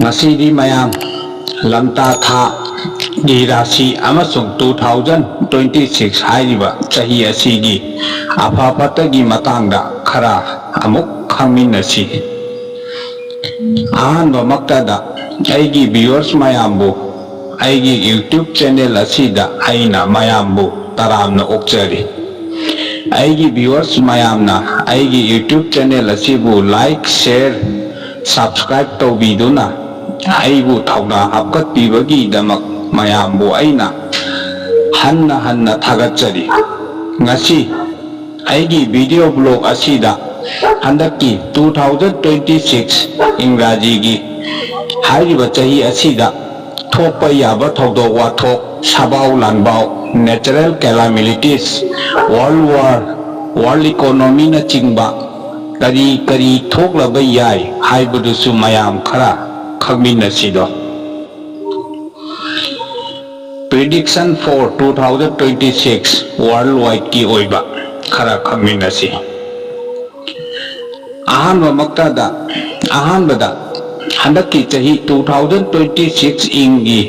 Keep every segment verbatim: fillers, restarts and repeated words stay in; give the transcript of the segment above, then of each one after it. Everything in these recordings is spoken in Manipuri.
ꯉꯁꯤꯗꯤ ꯃꯌꯥꯝ ꯂꯝꯇꯥ ꯊꯥꯒꯤ ꯔꯥꯁꯤ ꯑꯃꯁꯨꯡ two thousand twenty six ꯍꯥꯏꯔꯤꯕ ꯆꯍꯤ ꯑꯁꯤꯒꯤ ꯑꯐ ꯐꯠꯇꯒꯤ ꯃꯇꯥꯡꯗ ꯈꯔ ꯑꯃꯨꯛ ꯈꯪꯃꯤꯟꯅꯁꯤ꯫ ꯑꯍꯥꯟꯕꯃꯛꯇꯗ ꯑꯩꯒꯤ viewers ꯃꯌꯥꯝꯕꯨ ꯑꯩꯒꯤ YouTube channel ꯑꯁꯤꯗ ꯑꯩꯅ ꯃꯌꯥꯝꯕꯨ ꯇꯔꯥꯝꯅ ꯑꯣꯛꯆꯔꯤ꯫ ꯑꯩꯒꯤ viewers ꯃꯌꯥꯝꯅ ꯑꯩꯒꯤ YouTube channel ꯑꯁꯤꯕꯨ like, share, subscribe ꯇꯧꯕꯤꯗꯨꯅ ꯑꯩꯕꯨ ꯊꯧꯅꯥ ꯍꯥꯞꯀꯠꯄꯤꯕꯒꯤꯗꯃꯛ ꯃꯌꯥꯝꯕꯨ ꯑꯩꯅ ꯍꯟꯅ ꯍꯟꯅ ꯊꯥꯒꯠꯆꯔꯤ꯫ ꯉꯁꯤ ꯑꯩꯒꯤ video blog ꯑꯁꯤꯗ ꯍꯟꯗꯛꯀꯤ two thousand twenty six ꯏꯪꯒ꯭ꯔꯥꯖꯤꯒꯤ ꯍꯥꯏꯔꯤꯕ ꯆꯍꯤ ꯑꯁꯤꯗ ꯊꯣꯛꯄ ꯌꯥꯕ ꯊꯧꯗꯣꯛ ꯋꯥꯊꯣꯛ, ꯁꯥꯕꯥꯎ ꯂꯥꯟꯕꯥꯎ, natural calamities, world war, world economyꯅꯆꯤꯡꯕ ꯀꯔꯤ ꯀꯔꯤ ꯊꯣꯛꯂꯕ ꯌꯥꯏ ꯍꯥꯏꯕꯗꯨꯁꯨ ꯃꯌꯥꯝ ꯈꯔ ꯈꯪꯃꯤꯟꯅꯁꯤꯗꯣ꯫ Prediction for two thousand twenty six worldwideꯀꯤ ꯑꯣꯏꯕ ꯈꯔ ꯈꯪꯃꯤꯟꯅꯁꯤ꯫ ꯑꯍꯥꯟꯕꯃꯛꯇꯗ, ꯑꯍꯥꯟꯕꯗ ꯍꯟꯗꯛꯀꯤ ꯆꯍꯤ two thousand twenty six ꯏꯪꯒꯤ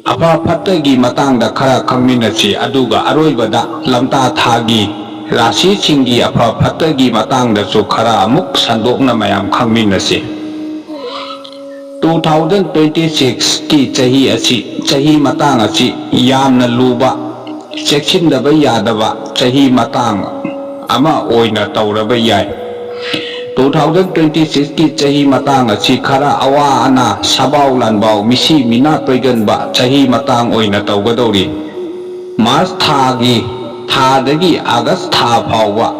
ꯑꯐ ꯐꯠꯇꯒꯤ ꯃꯇꯥꯡꯗ ꯈꯔ ꯈꯪꯃꯤꯟꯅꯁꯤ, ꯑꯗꯨꯒ ꯑꯔꯣꯏꯕꯗ ꯂꯝꯇꯥ ꯊꯥꯒꯤ ꯔꯥꯁꯤꯁꯤꯡꯒꯤ ꯑꯐ ꯐꯠꯇꯒꯤ ꯃꯇꯥꯡꯗꯁꯨ ꯈꯔ ꯑꯃꯨꯛ ꯁꯟꯗꯣꯛꯅ ꯃꯌꯥꯝ ꯈꯪꯃꯤꯟꯅꯁꯤ꯫ Two thousand twenty sixꯀꯤ ꯆꯍꯤ ꯑꯁꯤ, ꯆꯍꯤ ꯃꯇꯥꯡ ꯑꯁꯤ ꯌꯥꯝꯅ ꯂꯨꯕ, ꯆꯦꯛꯁꯤꯟꯗꯕ ꯌꯥꯗꯕ ꯆꯍꯤ ꯃꯇꯥꯡ ꯑꯃ ꯑꯣꯏꯅ ꯇꯧꯔꯕ ꯌꯥꯏ꯫ Two thousand twenty sixꯀꯤ ꯆꯍꯤ ꯃꯇꯥꯡ ꯑꯁꯤ ꯈꯔ ꯑꯋꯥ ꯑꯅꯥ, ꯁꯥꯕꯥꯎ ꯂꯥꯟꯕꯥꯎ, ꯃꯤꯁꯤ ꯃꯤꯅꯥ ꯇꯣꯏꯒꯟꯕ ꯆꯍꯤ ꯃꯇꯥꯡ ꯑꯣꯏꯅ ꯇꯧꯒꯗꯧꯔꯤ꯫ March ꯊꯥꯒꯤ, ꯊꯥꯗꯒꯤ August ꯊꯥ ꯐꯥꯎꯕ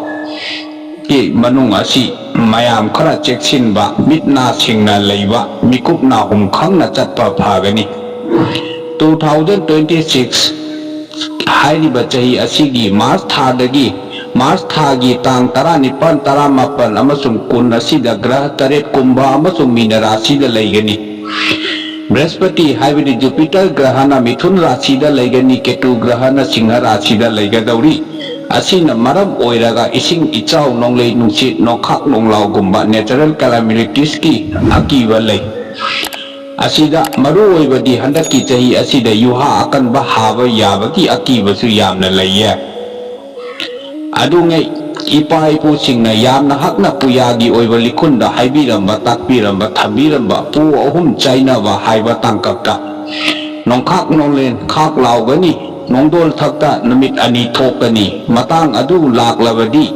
ꯀꯤ ꯃꯅꯨꯡ ꯑꯁꯤ ꯃꯌꯥꯝ ꯈꯔ ꯆꯦꯛꯁꯤꯟꯕ, ꯃꯤꯠ ꯅꯥ ꯁꯤꯡꯅ ꯂꯩꯕ, ꯃꯤꯀꯨꯞ ꯅꯥꯍꯨꯝ ꯈꯪꯅ ꯆꯠꯄ ꯐꯒꯅꯤ꯫ Two thousand twenty six ꯍꯥꯏꯔꯤꯕ ꯆꯍꯤ ꯑꯁꯤꯒꯤ March ꯊꯥꯗꯒꯤ, March ꯊꯥꯒꯤ ꯇꯥꯡ ꯇꯔꯥꯅꯤꯄꯥꯟ, ꯇꯔꯥꯃꯥꯄꯟ ꯑꯃꯁꯨꯡ ꯀꯨꯟ ꯑꯁꯤꯗ ꯒ꯭ꯔꯍ ꯇꯔꯦꯠ ꯀꯨꯝꯚ ꯑꯃꯁꯨꯡ ꯃꯤꯅ ꯔꯥꯁꯤꯗ ꯂꯩꯒꯅꯤ꯫ ꯕ꯭ꯔꯍꯁꯄꯇꯤ ꯍꯥꯏꯕꯗꯤ Jupiter ꯒ꯭ꯔꯍꯅ ꯃꯤꯊꯨꯟ ꯔꯥꯁꯤꯗ ꯂꯩꯒꯅꯤ, ꯀꯦꯇꯨ ꯒ꯭ꯔꯍꯅ ꯁꯤꯡꯍ ꯔꯥꯁꯤꯗ ꯂꯩꯒꯗꯧꯔꯤ꯫ ꯑꯁꯤꯅ ꯃꯔꯝ ꯑꯣꯏꯔꯒ ꯏꯁꯤꯡ ꯏꯆꯥꯎ, ꯅꯣꯡꯂꯩ ꯅꯨꯡꯁꯤꯠ, ꯅꯣꯡꯈꯥꯛ ꯅꯣꯡꯂꯥꯎꯒꯨꯝꯕ natural calamitiesꯀꯤ ꯑꯀꯤꯕ ꯂꯩ꯫ ꯑꯁꯤꯗ ꯃꯔꯨ ꯑꯣꯏꯕꯗꯤ ꯍꯟꯗꯛꯀꯤ ꯆꯍꯤ ꯑꯁꯤꯗ ꯌꯨꯍꯥ ꯑꯀꯟꯕ ꯍꯥꯕ ꯌꯥꯕꯒꯤ ꯑꯀꯤꯕꯁꯨ ꯌꯥꯝꯅ ꯂꯩꯌꯦ꯫ ꯑꯗꯨꯉꯩ ꯏꯄꯥ ꯏꯄꯨꯁꯤꯡꯅ ꯌꯥꯝꯅ ꯍꯛꯅ ꯄꯨꯌꯥꯒꯤ ꯑꯣꯏꯕ ꯂꯤꯈꯨꯟꯗ ꯍꯥꯏꯕꯤꯔꯝꯕ, ꯇꯥꯛꯄꯤꯔꯝꯕ, ꯊꯝꯕꯤꯔꯝꯕ ꯄꯨ ꯑꯍꯨꯝ ꯆꯥꯏꯅꯕ ꯍꯥꯏꯕ ꯇꯥꯡꯀꯛꯇ ꯅꯣꯡꯈꯥꯛ ꯅꯣꯡꯂꯦꯟ ꯈꯥꯛ ꯂꯥꯎꯒꯅꯤ, ꯅꯣꯡꯗꯣꯜ ꯊꯛꯇ ꯅꯨꯃꯤꯠ ꯑꯅꯤ ꯊꯣꯛꯀꯅꯤ, ꯃꯇꯥꯡ ꯑꯗꯨ ꯂꯥꯛꯂꯕꯗꯤ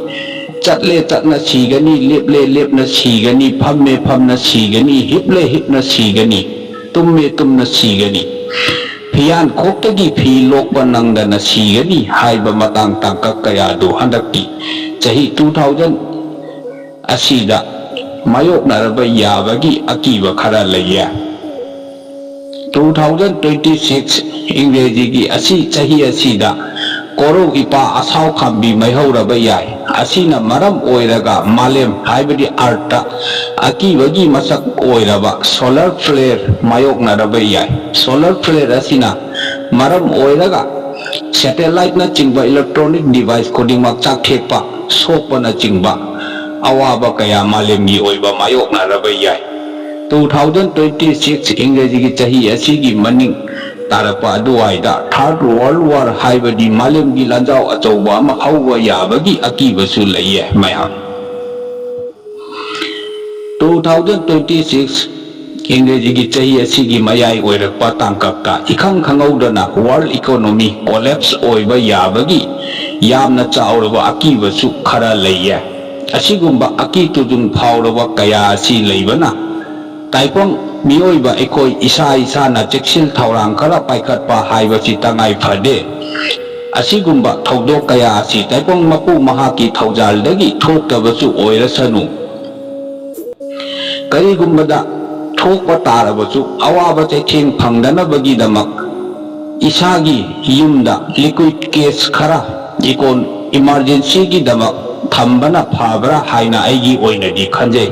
ꯆꯠꯂꯦ ꯆꯠꯅ ꯁꯤꯒꯅꯤ, ꯂꯦꯞꯂꯦ ꯂꯦꯞꯅ ꯁꯤꯒꯅꯤ, ꯐꯝꯃꯦ ꯐꯝꯅ ꯁꯤꯒꯅꯤ, ꯍꯤꯞꯂꯦ ꯍꯤꯞꯅ ꯁꯤꯒꯅꯤ, ꯇꯨꯝꯃꯦ ꯇꯨꯝꯅ ꯁꯤꯒꯅꯤ, ꯐꯤꯌꯥꯟ ꯈꯣꯛꯇꯒꯤ ꯐꯤ ꯂꯣꯛꯄ ꯅꯪꯗꯅ ꯁꯤꯒꯅꯤ ꯍꯥꯏꯕ ꯃꯇꯥꯡ ꯇꯥꯡꯀꯛ ꯀꯌꯥꯗꯨ ꯍꯟꯗꯛꯀꯤ ꯆꯍꯤ two thousand ꯑꯁꯤꯗ ꯃꯥꯌꯣꯛꯅꯔꯕ ꯌꯥꯕꯒꯤ ꯑꯀꯤꯕ ꯈꯔ ꯂꯩꯌꯦ꯫ Two thousand twenty six ꯏꯪꯒ꯭ꯔꯦꯖꯤꯒꯤ ꯑꯁꯤ ꯆꯍꯤ ꯑꯁꯤꯗ ꯀꯣꯔꯧ ꯏꯄꯥ ꯑꯁꯥꯎ ꯈꯥꯝꯕꯤ ꯃꯩꯍꯧꯔꯕ ꯌꯥꯏ꯫ ꯑꯁꯤꯅ ꯃꯔꯝ ꯑꯣꯏꯔꯒ ꯃꯥꯂꯦꯝ ꯍꯥꯏꯕꯗꯤ ꯑꯥꯔꯠꯇ ꯑꯀꯤꯕꯒꯤ ꯃꯁꯛ ꯑꯣꯏꯔꯕ solar flare ꯃꯥꯌꯣꯛꯅꯔꯕ ꯌꯥꯏ꯫ Solar flare ꯑꯁꯤꯅ ꯃꯔꯝ ꯑꯣꯏꯔꯒ satelliteꯅꯆꯤꯡꯕ electronic device ꯈꯨꯗꯤꯡꯃꯛ ꯆꯥꯛꯊꯦꯛꯄ, ꯁꯣꯛꯄꯅꯆꯤꯡꯕ ꯑꯋꯥꯕ ꯀꯌꯥ ꯃꯥꯂꯦꯝꯒꯤ ꯑꯣꯏꯕ ꯃꯥꯌꯣꯛꯅꯔꯕ ꯌꯥꯏ꯫ Two thousand twenty six ꯏꯪꯒ꯭ꯔꯦꯖꯤꯒꯤ ꯆꯍꯤ ꯑꯁꯤꯒꯤ ꯃꯅꯤꯡ ꯇꯥꯔꯛꯄ ꯑꯗꯨꯋꯥꯏꯗ Third World War ꯍꯥꯏꯕꯗꯤ ꯃꯥꯂꯦꯝꯒꯤ ꯂꯥꯟꯖꯥꯎ ꯑꯆꯧꯕ ꯑꯃ ꯍꯧꯕ ꯌꯥꯕꯒꯤ ꯑꯀꯤꯕꯁꯨ ꯂꯩꯌꯦ ꯃꯌꯥꯝ꯫ Two thousand twenty six ꯏꯪꯒ꯭ꯔꯦꯖꯤꯒꯤ ꯆꯍꯤ ꯑꯁꯤꯒꯤ ꯃꯌꯥꯏ ꯑꯣꯏꯔꯛꯄ ꯇꯥꯡꯀꯛꯇ ꯏꯈꯪ ꯈꯪꯍꯧꯗꯅ world economy collapse ꯑꯣꯏꯕ ꯌꯥꯕꯒꯤ ꯌꯥꯝꯅ ꯆꯥꯎꯔꯕ ꯑꯀꯤꯕꯁꯨ ꯈꯔ ꯂꯩꯌꯦ꯫ ꯑꯁꯤꯒꯨꯝꯕ ꯑꯀꯤ ꯇꯨꯖꯨꯡ ꯐꯥꯎꯔꯕ ꯀꯌꯥ ꯑꯁꯤ ꯂꯩꯕꯅ ꯇꯥꯏꯕꯪ ꯃꯤꯑꯣꯏꯕ ꯑꯩꯈꯣꯏ ꯏꯁꯥ ꯏꯁꯥꯅ ꯆꯦꯛꯁꯤꯟ ꯊꯧꯔꯥꯡ ꯈꯔ ꯄꯥꯏꯈꯠꯄ ꯍꯥꯏꯕꯁꯤ ꯇꯉꯥꯏ ꯐꯗꯦ꯫ ꯑꯁꯤꯒꯨꯝꯕ ꯊꯧꯗꯣꯛ ꯀꯌꯥ ꯑꯁꯤ ꯇꯥꯏꯕꯪ ꯃꯄꯨ ꯃꯍꯥꯛꯀꯤ ꯊꯧꯖꯥꯜꯗꯒꯤ ꯊꯣꯛꯇꯕꯁꯨ ꯑꯣꯏꯔꯁꯅꯨ꯫ ꯀꯔꯤꯒꯨꯝꯕꯗ ꯊꯣꯛꯄ ꯇꯥꯔꯕꯁꯨ ꯑꯋꯥꯕ ꯆꯩꯊꯦꯡ ꯐꯪꯗꯅꯕꯒꯤꯗꯃꯛ ꯏꯁꯥꯒꯤ ꯌꯨꯝꯗ liquid cash ꯈꯔ ꯏꯀꯣꯟ emergencyꯒꯤꯗꯃꯛ ꯊꯝꯕꯅ ꯐꯕ꯭ꯔꯥ ꯍꯥꯏꯅ ꯑꯩꯒꯤ ꯑꯣꯏꯅꯗꯤ ꯈꯟꯖꯩ꯫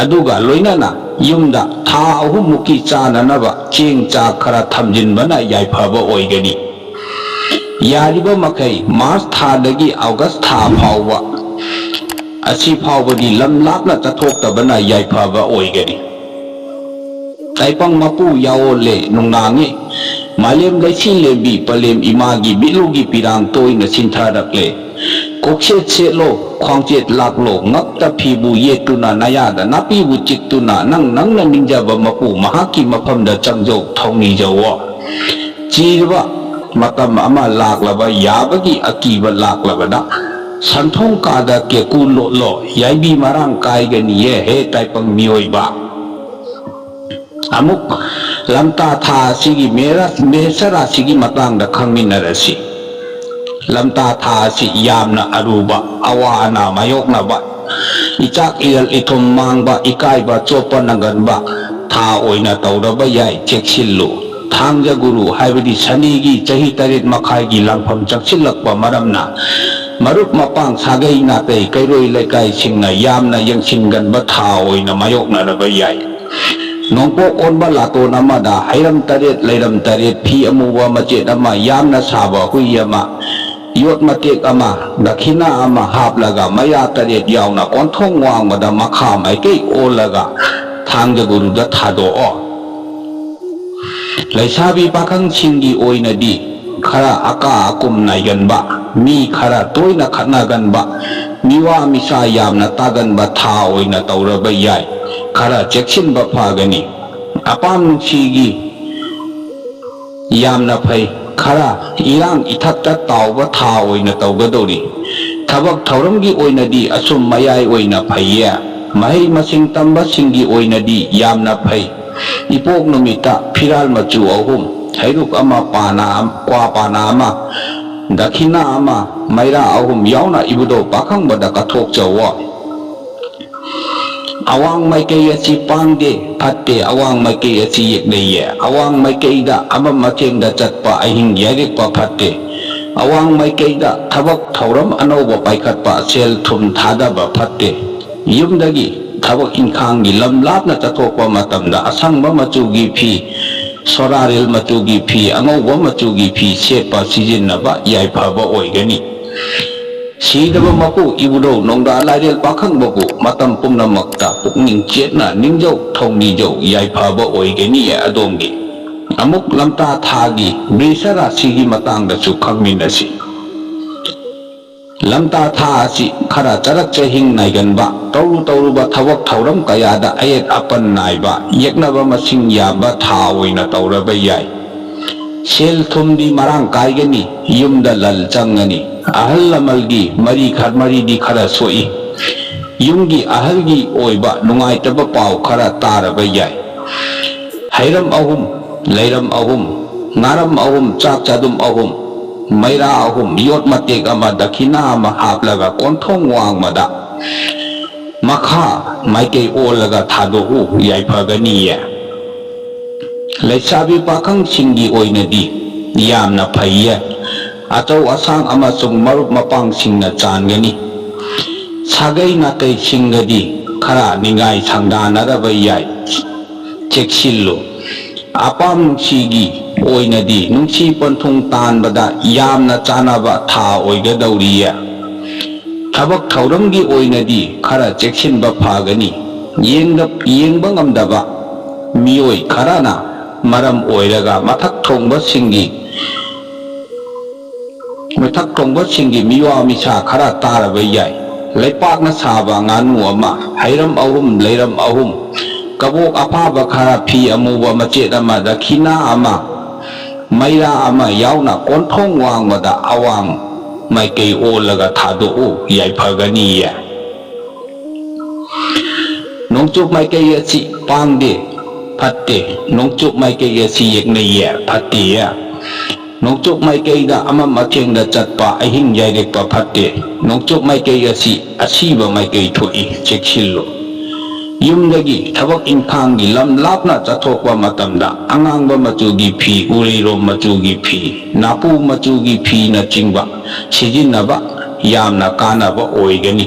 ꯑꯗꯨꯒ ꯂꯣꯏꯅꯅ ꯌꯨꯝꯗ ꯊꯥ ꯑꯍꯨꯝꯃꯨꯛꯀꯤ ꯆꯥꯅꯅꯕ ꯆꯦꯡ ꯆꯥꯛ ꯈꯔ ꯊꯝꯖꯤꯟꯕꯅ ꯌꯥꯏꯐꯕ ꯑꯣꯏꯒꯅꯤ꯫ ꯌꯥꯔꯤꯕ ꯃꯈꯩ ꯃꯥꯔꯆ ꯊꯥꯗꯒꯤ ꯑꯣꯒꯁ ꯊꯥ ꯐꯥꯎꯕ ꯑꯁꯤ ꯐꯥꯎꯕꯗꯤ ꯂꯝ ꯂꯥꯞꯅ ꯆꯠꯊꯣꯛꯇꯕꯅ ꯌꯥꯏꯐꯕ ꯑꯣꯏꯒꯅꯤ꯫ ꯇꯥꯏꯄꯪ ꯃꯄꯨ ꯌꯥꯑꯣꯜꯂꯦ ꯅꯨꯡꯅꯥꯡꯉꯦ꯫ ꯃꯥꯂꯦꯝ ꯂꯩꯆꯤꯜ ꯂꯦꯝꯕꯤ ꯄꯂꯦꯝ ꯏꯃꯥꯒꯤ ꯃꯤꯠꯂꯨꯒꯤ ꯄꯤꯔꯥꯡ ꯇꯣꯏꯅ ꯁꯤꯟꯊꯔꯛꯂꯦ꯫ ꯀꯣꯛꯁꯦꯠ ꯁꯦꯠꯂꯣ, ꯈ꯭ꯋꯥꯡꯆꯦꯠ ꯂꯥꯛꯂꯣ, ꯉꯛꯇ ꯐꯤꯕꯨ ꯌꯦꯠꯇꯨꯅ, ꯅꯌꯥꯗ ꯅꯥꯄꯤꯕꯨ ꯆꯤꯛꯇꯨꯅ, ꯅꯪ ꯅꯪꯅ ꯅꯤꯡꯖꯕ ꯃꯄꯨ ꯃꯍꯥꯛꯀꯤ ꯃꯐꯝꯗ ꯆꯪꯖꯧ, ꯊꯧꯅꯤꯖꯧꯋꯣ꯫ ꯆꯤꯔꯕ ꯃꯇꯝ ꯑꯃ ꯂꯥꯛꯂꯕ, ꯌꯥꯕꯒꯤ ꯑꯀꯤꯕ ꯂꯥꯛꯂꯕꯗ, ꯁꯟꯊꯣꯡ ꯀꯥꯗ ꯀꯦꯀꯨ ꯂꯣꯠꯂꯣ, ꯌꯥꯏꯕꯤ ꯃꯔꯥꯡ ꯀꯥꯏꯒꯅꯤꯌꯦ, ꯍꯦ ꯇꯥꯏꯄꯪ ꯃꯤꯑꯣꯏꯕ꯫ ꯑꯃꯨꯛ ꯂꯝꯇꯥ ꯊꯥ ꯑꯁꯤꯒꯤ ꯃꯦꯔ-, ꯃꯦꯁ ꯔꯥꯁꯤꯒꯤ ꯃꯇꯥꯡꯗ ꯈꯪꯃꯤꯟꯅꯔꯁꯤ꯫ ꯂꯝꯇꯥ ꯊꯥ ꯑꯁꯤ ꯌꯥꯝꯅ ꯑꯔꯨꯕ, ꯑꯋꯥ ꯑꯅꯥ ꯃꯥꯌꯣꯛꯅꯕ, ꯏꯆꯥꯛ ꯏꯔꯜ ꯏꯊꯨꯝ ꯃꯥꯡꯕ, ꯏꯀꯥꯏꯕ ꯆꯣꯞꯄ ꯅꯪꯒꯟꯕ ꯊꯥ ꯑꯣꯏꯅ ꯇꯧꯔꯕ ꯌꯥꯏ, ꯆꯦꯛꯁꯤꯜꯂꯨ꯫ ꯊꯥꯡꯖ ꯒꯨꯔꯨ ꯍꯥꯏꯕꯗꯤ ꯁꯅꯤꯒꯤ ꯆꯍꯤ ꯇꯔꯦꯠ ꯃꯈꯥꯏꯒꯤ ꯂꯥꯡꯐꯝ ꯆꯪꯁꯤꯜꯂꯛꯄ ꯃꯔꯝꯅ, ꯃꯔꯨꯞ ꯃꯄꯥꯡ ꯁꯥꯒꯩ ꯅꯥꯇꯩ ꯀꯩꯔꯣꯏ ꯂꯩꯀꯥꯏꯁꯤꯡꯅ ꯌꯥꯝꯅ ꯌꯦꯡꯁꯤꯟꯒꯟꯕ ꯊꯥ ꯑꯣꯏꯅ ꯃꯥꯌꯣꯛꯅꯔꯕ ꯌꯥꯏ꯫ ꯅꯣꯡꯄꯣꯛ ꯑꯣꯟꯕ ꯂꯥꯇꯣꯟ ꯑꯃꯗ ꯍꯩꯔꯝ ꯇꯔꯦꯠ, ꯂꯩꯔꯝ ꯇꯔꯦꯠ, ꯐꯤ ꯑꯃꯨꯕ ꯃꯆꯦꯠ ꯑꯃ, ꯌꯥꯝꯅ ꯁꯥꯕ ꯍꯨꯏ ꯑꯃ, ꯌꯣꯠ ꯃꯇꯦꯛ ꯑꯃ, ꯗꯈꯤꯅꯥ ꯑꯃ ꯍꯥꯞꯂꯒ ꯃꯌꯥ ꯇꯔꯦꯠ ꯌꯥꯎꯅ ꯀꯣꯟꯊꯣꯡ ꯋꯥꯡꯃꯗ ꯃꯈꯥ ꯃꯥꯏꯀꯩ ꯑꯣꯜꯂꯒ ꯊꯥꯡꯖ ꯒꯨꯔꯨꯗ ꯊꯥꯗꯣꯛꯑꯣ꯫ ꯂꯩꯁꯥꯕꯤ ꯄꯥꯈꯪꯁꯤꯡꯒꯤ ꯑꯣꯏꯅꯗꯤ ꯈꯔ ꯑꯀꯥ ꯑꯀꯨꯝ ꯅꯥꯏꯒꯟꯕ, ꯃꯤ ꯈꯔ ꯇꯣꯏꯅ ꯈꯠꯅꯒꯟꯕ, ꯃꯤꯋꯥ ꯃꯤꯁꯥ ꯌꯥꯝꯅ ꯇꯥꯒꯟꯕ ꯊꯥ ꯑꯣꯏꯅ ꯇꯧꯔꯕ ꯌꯥꯏ꯫ ꯈꯔ ꯆꯦꯛꯁꯤꯟꯕ ꯐꯒꯅꯤ꯫ ꯑꯄꯥꯝ ꯅꯨꯡꯁꯤꯒꯤ ꯌꯥꯝꯅ ꯐꯩ꯫ ꯈꯔ ꯏꯔꯥꯡ ꯏꯊꯛꯇ ꯇꯥꯎꯕ ꯊꯥ ꯑꯣꯏꯅ ꯇꯧꯒꯗꯧꯔꯤ꯫ ꯊꯕꯛ ꯊꯧꯔꯝꯒꯤ ꯑꯣꯏꯅꯗꯤ ꯑꯁꯨꯝ ꯃꯌꯥꯏ ꯑꯣꯏꯅ ꯐꯩꯌꯦ꯫ ꯃꯍꯩ ꯃꯁꯤꯡ ꯇꯝꯕꯁꯤꯡꯒꯤ ꯑꯣꯏꯅꯗꯤ ꯌꯥꯝꯅ ꯐꯩ꯫ ꯏꯄꯣꯛ ꯅꯨꯃꯤꯠꯇ ꯐꯤꯔꯥꯜ ꯃꯆꯨ ꯑꯍꯨꯝ, ꯍꯩꯔꯨꯛ ꯑꯃ, ꯄꯥꯅꯥ ꯑꯝ-, ꯀ꯭ꯋꯥ ꯄꯥꯅꯥ ꯑꯃ, ꯗꯈꯤꯅꯥ ꯑꯃ, ꯃꯩꯔꯥ ꯑꯍꯨꯝ ꯌꯥꯎꯅ ꯏꯕꯨꯙꯧ ꯄꯥꯈꯪꯕꯗ ꯀꯠꯊꯣꯛꯆꯧꯋꯣ꯫ ꯑꯋꯥꯡ ꯃꯥꯏꯀꯩ ꯑꯁꯤ ꯄꯥꯡꯗꯦ, ꯐꯠꯇꯦ꯫ ꯑꯋꯥꯡ ꯃꯥꯏꯀꯩ ꯑꯁꯤ ꯌꯦꯛꯅꯩꯌꯦ꯫ ꯑꯋꯥꯡ ꯃꯥꯏꯀꯩꯗ ꯑꯃꯝ ꯑꯊꯦꯡꯗ ꯆꯠꯄ, ꯑꯍꯤꯡ ꯌꯥꯏꯔꯦꯛꯄ ꯐꯠꯇꯦ꯫ ꯑꯋꯥꯡ ꯃꯥꯏꯀꯩꯗ ꯊꯕꯛ ꯊꯧꯔꯝ ꯑꯅꯧꯕ ꯄꯥꯏꯈꯠꯄ, ꯁꯦꯜ ꯊꯨꯝ ꯊꯥꯗꯕ ꯐꯠꯇꯦ꯫ ꯌꯨꯝꯗꯒꯤ ꯊꯕꯛ ꯏꯪꯈꯥꯡꯒꯤ ꯂꯝ ꯂꯥꯞꯅ ꯆꯠꯊꯣꯛꯄ ꯃꯇꯝꯗ ꯑꯁꯪꯕ ꯃꯆꯨꯒꯤ ꯐꯤ, ꯁꯣꯔꯥꯔꯦꯜ ꯃꯆꯨꯒꯤ ꯐꯤ, ꯑꯉꯧꯕ ꯃꯆꯨꯒꯤ ꯐꯤ ꯁꯦꯠꯄ ꯁꯤꯖꯤꯟꯅꯕ ꯌꯥꯏꯐꯕ ꯑꯣꯏꯒꯅꯤ꯫ ꯁꯤꯗꯕ ꯃꯄꯨ ꯏꯕꯨꯙꯧ ꯅꯣꯡꯗꯥ ꯂꯥꯏꯔꯦꯜ ꯄꯥꯈꯪꯕꯕꯨ ꯃꯇꯝ ꯄꯨꯝꯅꯃꯛꯇ ꯄꯨꯛꯅꯤꯡ ꯆꯦꯠꯅ ꯅꯤꯡꯖꯧ, ꯊꯧꯅꯤꯖꯧ, ꯌꯥꯏꯐꯕ ꯑꯣꯏꯒꯅꯤ ꯑꯗꯣꯝꯒꯤ꯫ ꯑꯃꯨꯛ ꯂꯝꯇꯥ ꯊꯥꯒꯤ ꯕ꯭ꯔꯤꯁ ꯔꯥꯁꯤꯒꯤ ꯃꯇꯥꯡꯗꯁꯨ ꯈꯪꯃꯤꯟꯅꯁꯤ꯫ ꯂꯝꯇꯥ ꯊꯥ ꯑꯁꯤ ꯈꯔ ꯆꯔꯛ ꯆꯍꯤꯡ ꯅꯥꯏꯒꯟꯕ, ꯇꯧꯔꯨ ꯇꯧꯔꯨꯕ ꯊꯕꯛ ꯊꯧꯔꯝ ꯀꯌꯥꯗ ꯑꯌꯦꯠ ꯑꯄꯟ ꯅꯥꯏꯕ, ꯌꯦꯛꯅꯕ ꯃꯁꯤꯡ ꯌꯥꯝꯕ ꯊꯥ ꯑꯣꯏꯅ ꯇꯧꯔꯕ ꯌꯥꯏ꯫ ꯁꯦꯜ ꯊꯨꯝꯗꯤ ꯃꯔꯥꯡ ꯀꯥꯏꯒꯅꯤ, ꯌꯨꯝꯗ ꯂꯟ ꯆꯪꯒꯅꯤ, ꯑꯍꯜ ꯂꯃꯜꯒꯤ ꯃꯔꯤ ꯈꯔ ꯃꯔꯤꯗꯤ ꯈꯔ ꯁꯣꯛꯏ꯫ ꯌꯨꯝꯒꯤ ꯑꯍꯜꯒꯤ ꯑꯣꯏꯕ ꯅꯨꯡꯉꯥꯏꯇꯕ ꯄꯥꯎ ꯈꯔ ꯇꯥꯔꯕ ꯌꯥꯏ꯫ ꯍꯩꯔꯝ ꯑꯍꯨꯝ, ꯂꯩꯔꯝ ꯑꯍꯨꯝ, ꯉꯥꯔꯝ ꯑꯍꯨꯝ, ꯆꯥꯛ ꯆꯥꯗꯨꯝ ꯑꯍꯨꯝ, ꯃꯩꯔꯥ ꯑꯍꯨꯝ, ꯌꯣꯠ ꯃꯇꯦꯛ ꯑꯃ, ꯗꯈꯤꯅꯥ ꯑꯃ ꯍꯥꯞꯂꯒ ꯀꯣꯟꯊꯣꯡ ꯋꯥꯡꯃꯗ ꯃꯈꯥ ꯃꯥꯏꯀꯩ ꯑꯣꯜꯂꯒ ꯊꯥꯗꯣꯛꯎ, ꯌꯥꯏꯐꯒꯅꯤꯌꯦ꯫ ꯂꯩꯁꯥꯕꯤ ꯄꯥꯈꯪꯁꯤꯡꯒꯤ ꯑꯣꯏꯅꯗꯤ ꯌꯥꯝꯅ ꯐꯩꯌꯦ꯫ ꯑꯆꯧ ꯑꯁꯥꯡ ꯑꯃꯁꯨꯡ ꯃꯔꯨꯞ ꯃꯄꯥꯡꯁꯤꯡꯅ ꯆꯥꯟꯒꯅꯤ꯫ ꯁꯥꯒꯩ ꯅꯥꯇꯩꯁꯤꯡꯒꯗꯤ ꯈꯔ ꯅꯤꯡꯉꯥꯏ ꯁꯪꯗꯥꯅꯔꯕ ꯌꯥꯏ꯫ ꯆꯦꯛꯁꯤꯜꯂꯨ꯫ ꯑꯄꯥꯝ ꯅꯨꯡꯁꯤꯒꯤ ꯑꯣꯏꯅꯗꯤ ꯅꯨꯡꯁꯤ ꯄꯟꯊꯨꯡ ꯇꯥꯟꯕꯗ ꯌꯥꯝꯅ ꯆꯥꯅꯕ ꯊꯥ ꯑꯣꯏꯒꯗꯧꯔꯤꯌꯦ꯫ ꯊꯕꯛ ꯊꯧꯔꯝꯒꯤ ꯑꯣꯏꯅꯗꯤ ꯈꯔ ꯆꯦꯛꯁꯤꯟꯕ ꯐꯒꯅꯤ꯫ ꯌꯦꯡꯗ-, ꯌꯦꯡꯕ ꯉꯝꯗꯕ ꯃꯤꯑꯣꯏ ꯈꯔꯅ ꯃꯔꯝ ꯑꯣꯏꯔꯒ ꯃꯊꯛ ꯊꯣꯡꯕꯁꯤꯡꯒꯤ ꯃꯊꯛ ꯊꯣꯡꯕꯁꯤꯡꯒꯤ ꯃꯤꯋꯥ ꯃꯤꯁꯥ ꯈꯔ ꯇꯥꯔꯕ ꯌꯥꯏ꯫ ꯂꯩꯄꯥꯛꯅ ꯁꯥꯕ ꯉꯥꯅꯨ ꯑꯃ, ꯍꯩꯔꯝ ꯑꯍꯨꯝ, ꯂꯩꯔꯝ ꯑꯍꯨꯝ, ꯀꯕꯣꯛ ꯑꯐꯥꯕ ꯈꯔ, ꯐꯤ ꯑꯃꯨꯕ ꯃꯆꯦꯠ ꯑꯃ, ꯗꯈꯤꯅꯥ ꯑꯃ, ꯃꯩꯔꯥ ꯑꯃ ꯌꯥꯎꯅ ꯀꯣꯟꯊꯣꯡ ꯋꯥꯡꯃꯗ ꯑꯋꯥꯡ ꯃꯥꯏꯀꯩ ꯑꯣꯜꯂꯒ ꯊꯥꯗꯣꯛꯎ, ꯌꯥꯏꯐꯒꯅꯤꯌꯦ꯫ ꯅꯣꯡꯆꯨꯞ ꯃꯥꯏꯀꯩ ꯑꯁꯤ ꯄꯥꯡꯗꯦ, ꯐꯠꯇꯦ꯫ ꯅꯣꯡꯆꯨꯞ ꯃꯥꯏꯀꯩ ꯑꯁꯤ ꯌꯦꯛꯅꯩꯌꯦ, ꯐꯠꯇꯦꯌꯦ꯫ ꯅꯣꯡꯆꯨꯞ ꯃꯥꯏꯀꯩꯗ ꯑꯃꯝ ꯑꯊꯦꯡꯗ ꯆꯠꯄ, ꯑꯍꯤꯡ ꯌꯥꯏꯔꯦꯛꯄ ꯐꯠꯇꯦ꯫ ꯅꯣꯡꯆꯨꯞ ꯃꯥꯏꯀꯩ ꯑꯁꯤ ꯑꯁꯤꯕ ꯃꯥꯏꯀꯩ ꯊꯣꯛꯏ, ꯆꯦꯛꯁꯤꯜꯂꯨ꯫ ꯌꯨꯝꯗꯒꯤ ꯊꯕꯛ ꯏꯪꯈꯥꯡꯒꯤ ꯂꯝ ꯂꯥꯞꯅ ꯆꯠꯊꯣꯛꯄ ꯃꯇꯝꯗ ꯑꯉꯥꯡꯕ ꯃꯆꯨꯒꯤ ꯐꯤ, ꯎꯔꯩꯔꯣꯝ ꯃꯆꯨꯒꯤ ꯐꯤ, ꯅꯥꯄꯨ ꯃꯆꯨꯒꯤ ꯐꯤꯅꯆꯤꯡꯕ ꯁꯤꯖꯤꯟꯅꯕ ꯌꯥꯝꯅ ꯀꯥꯟꯅꯕ ꯑꯣꯏꯒꯅꯤ꯫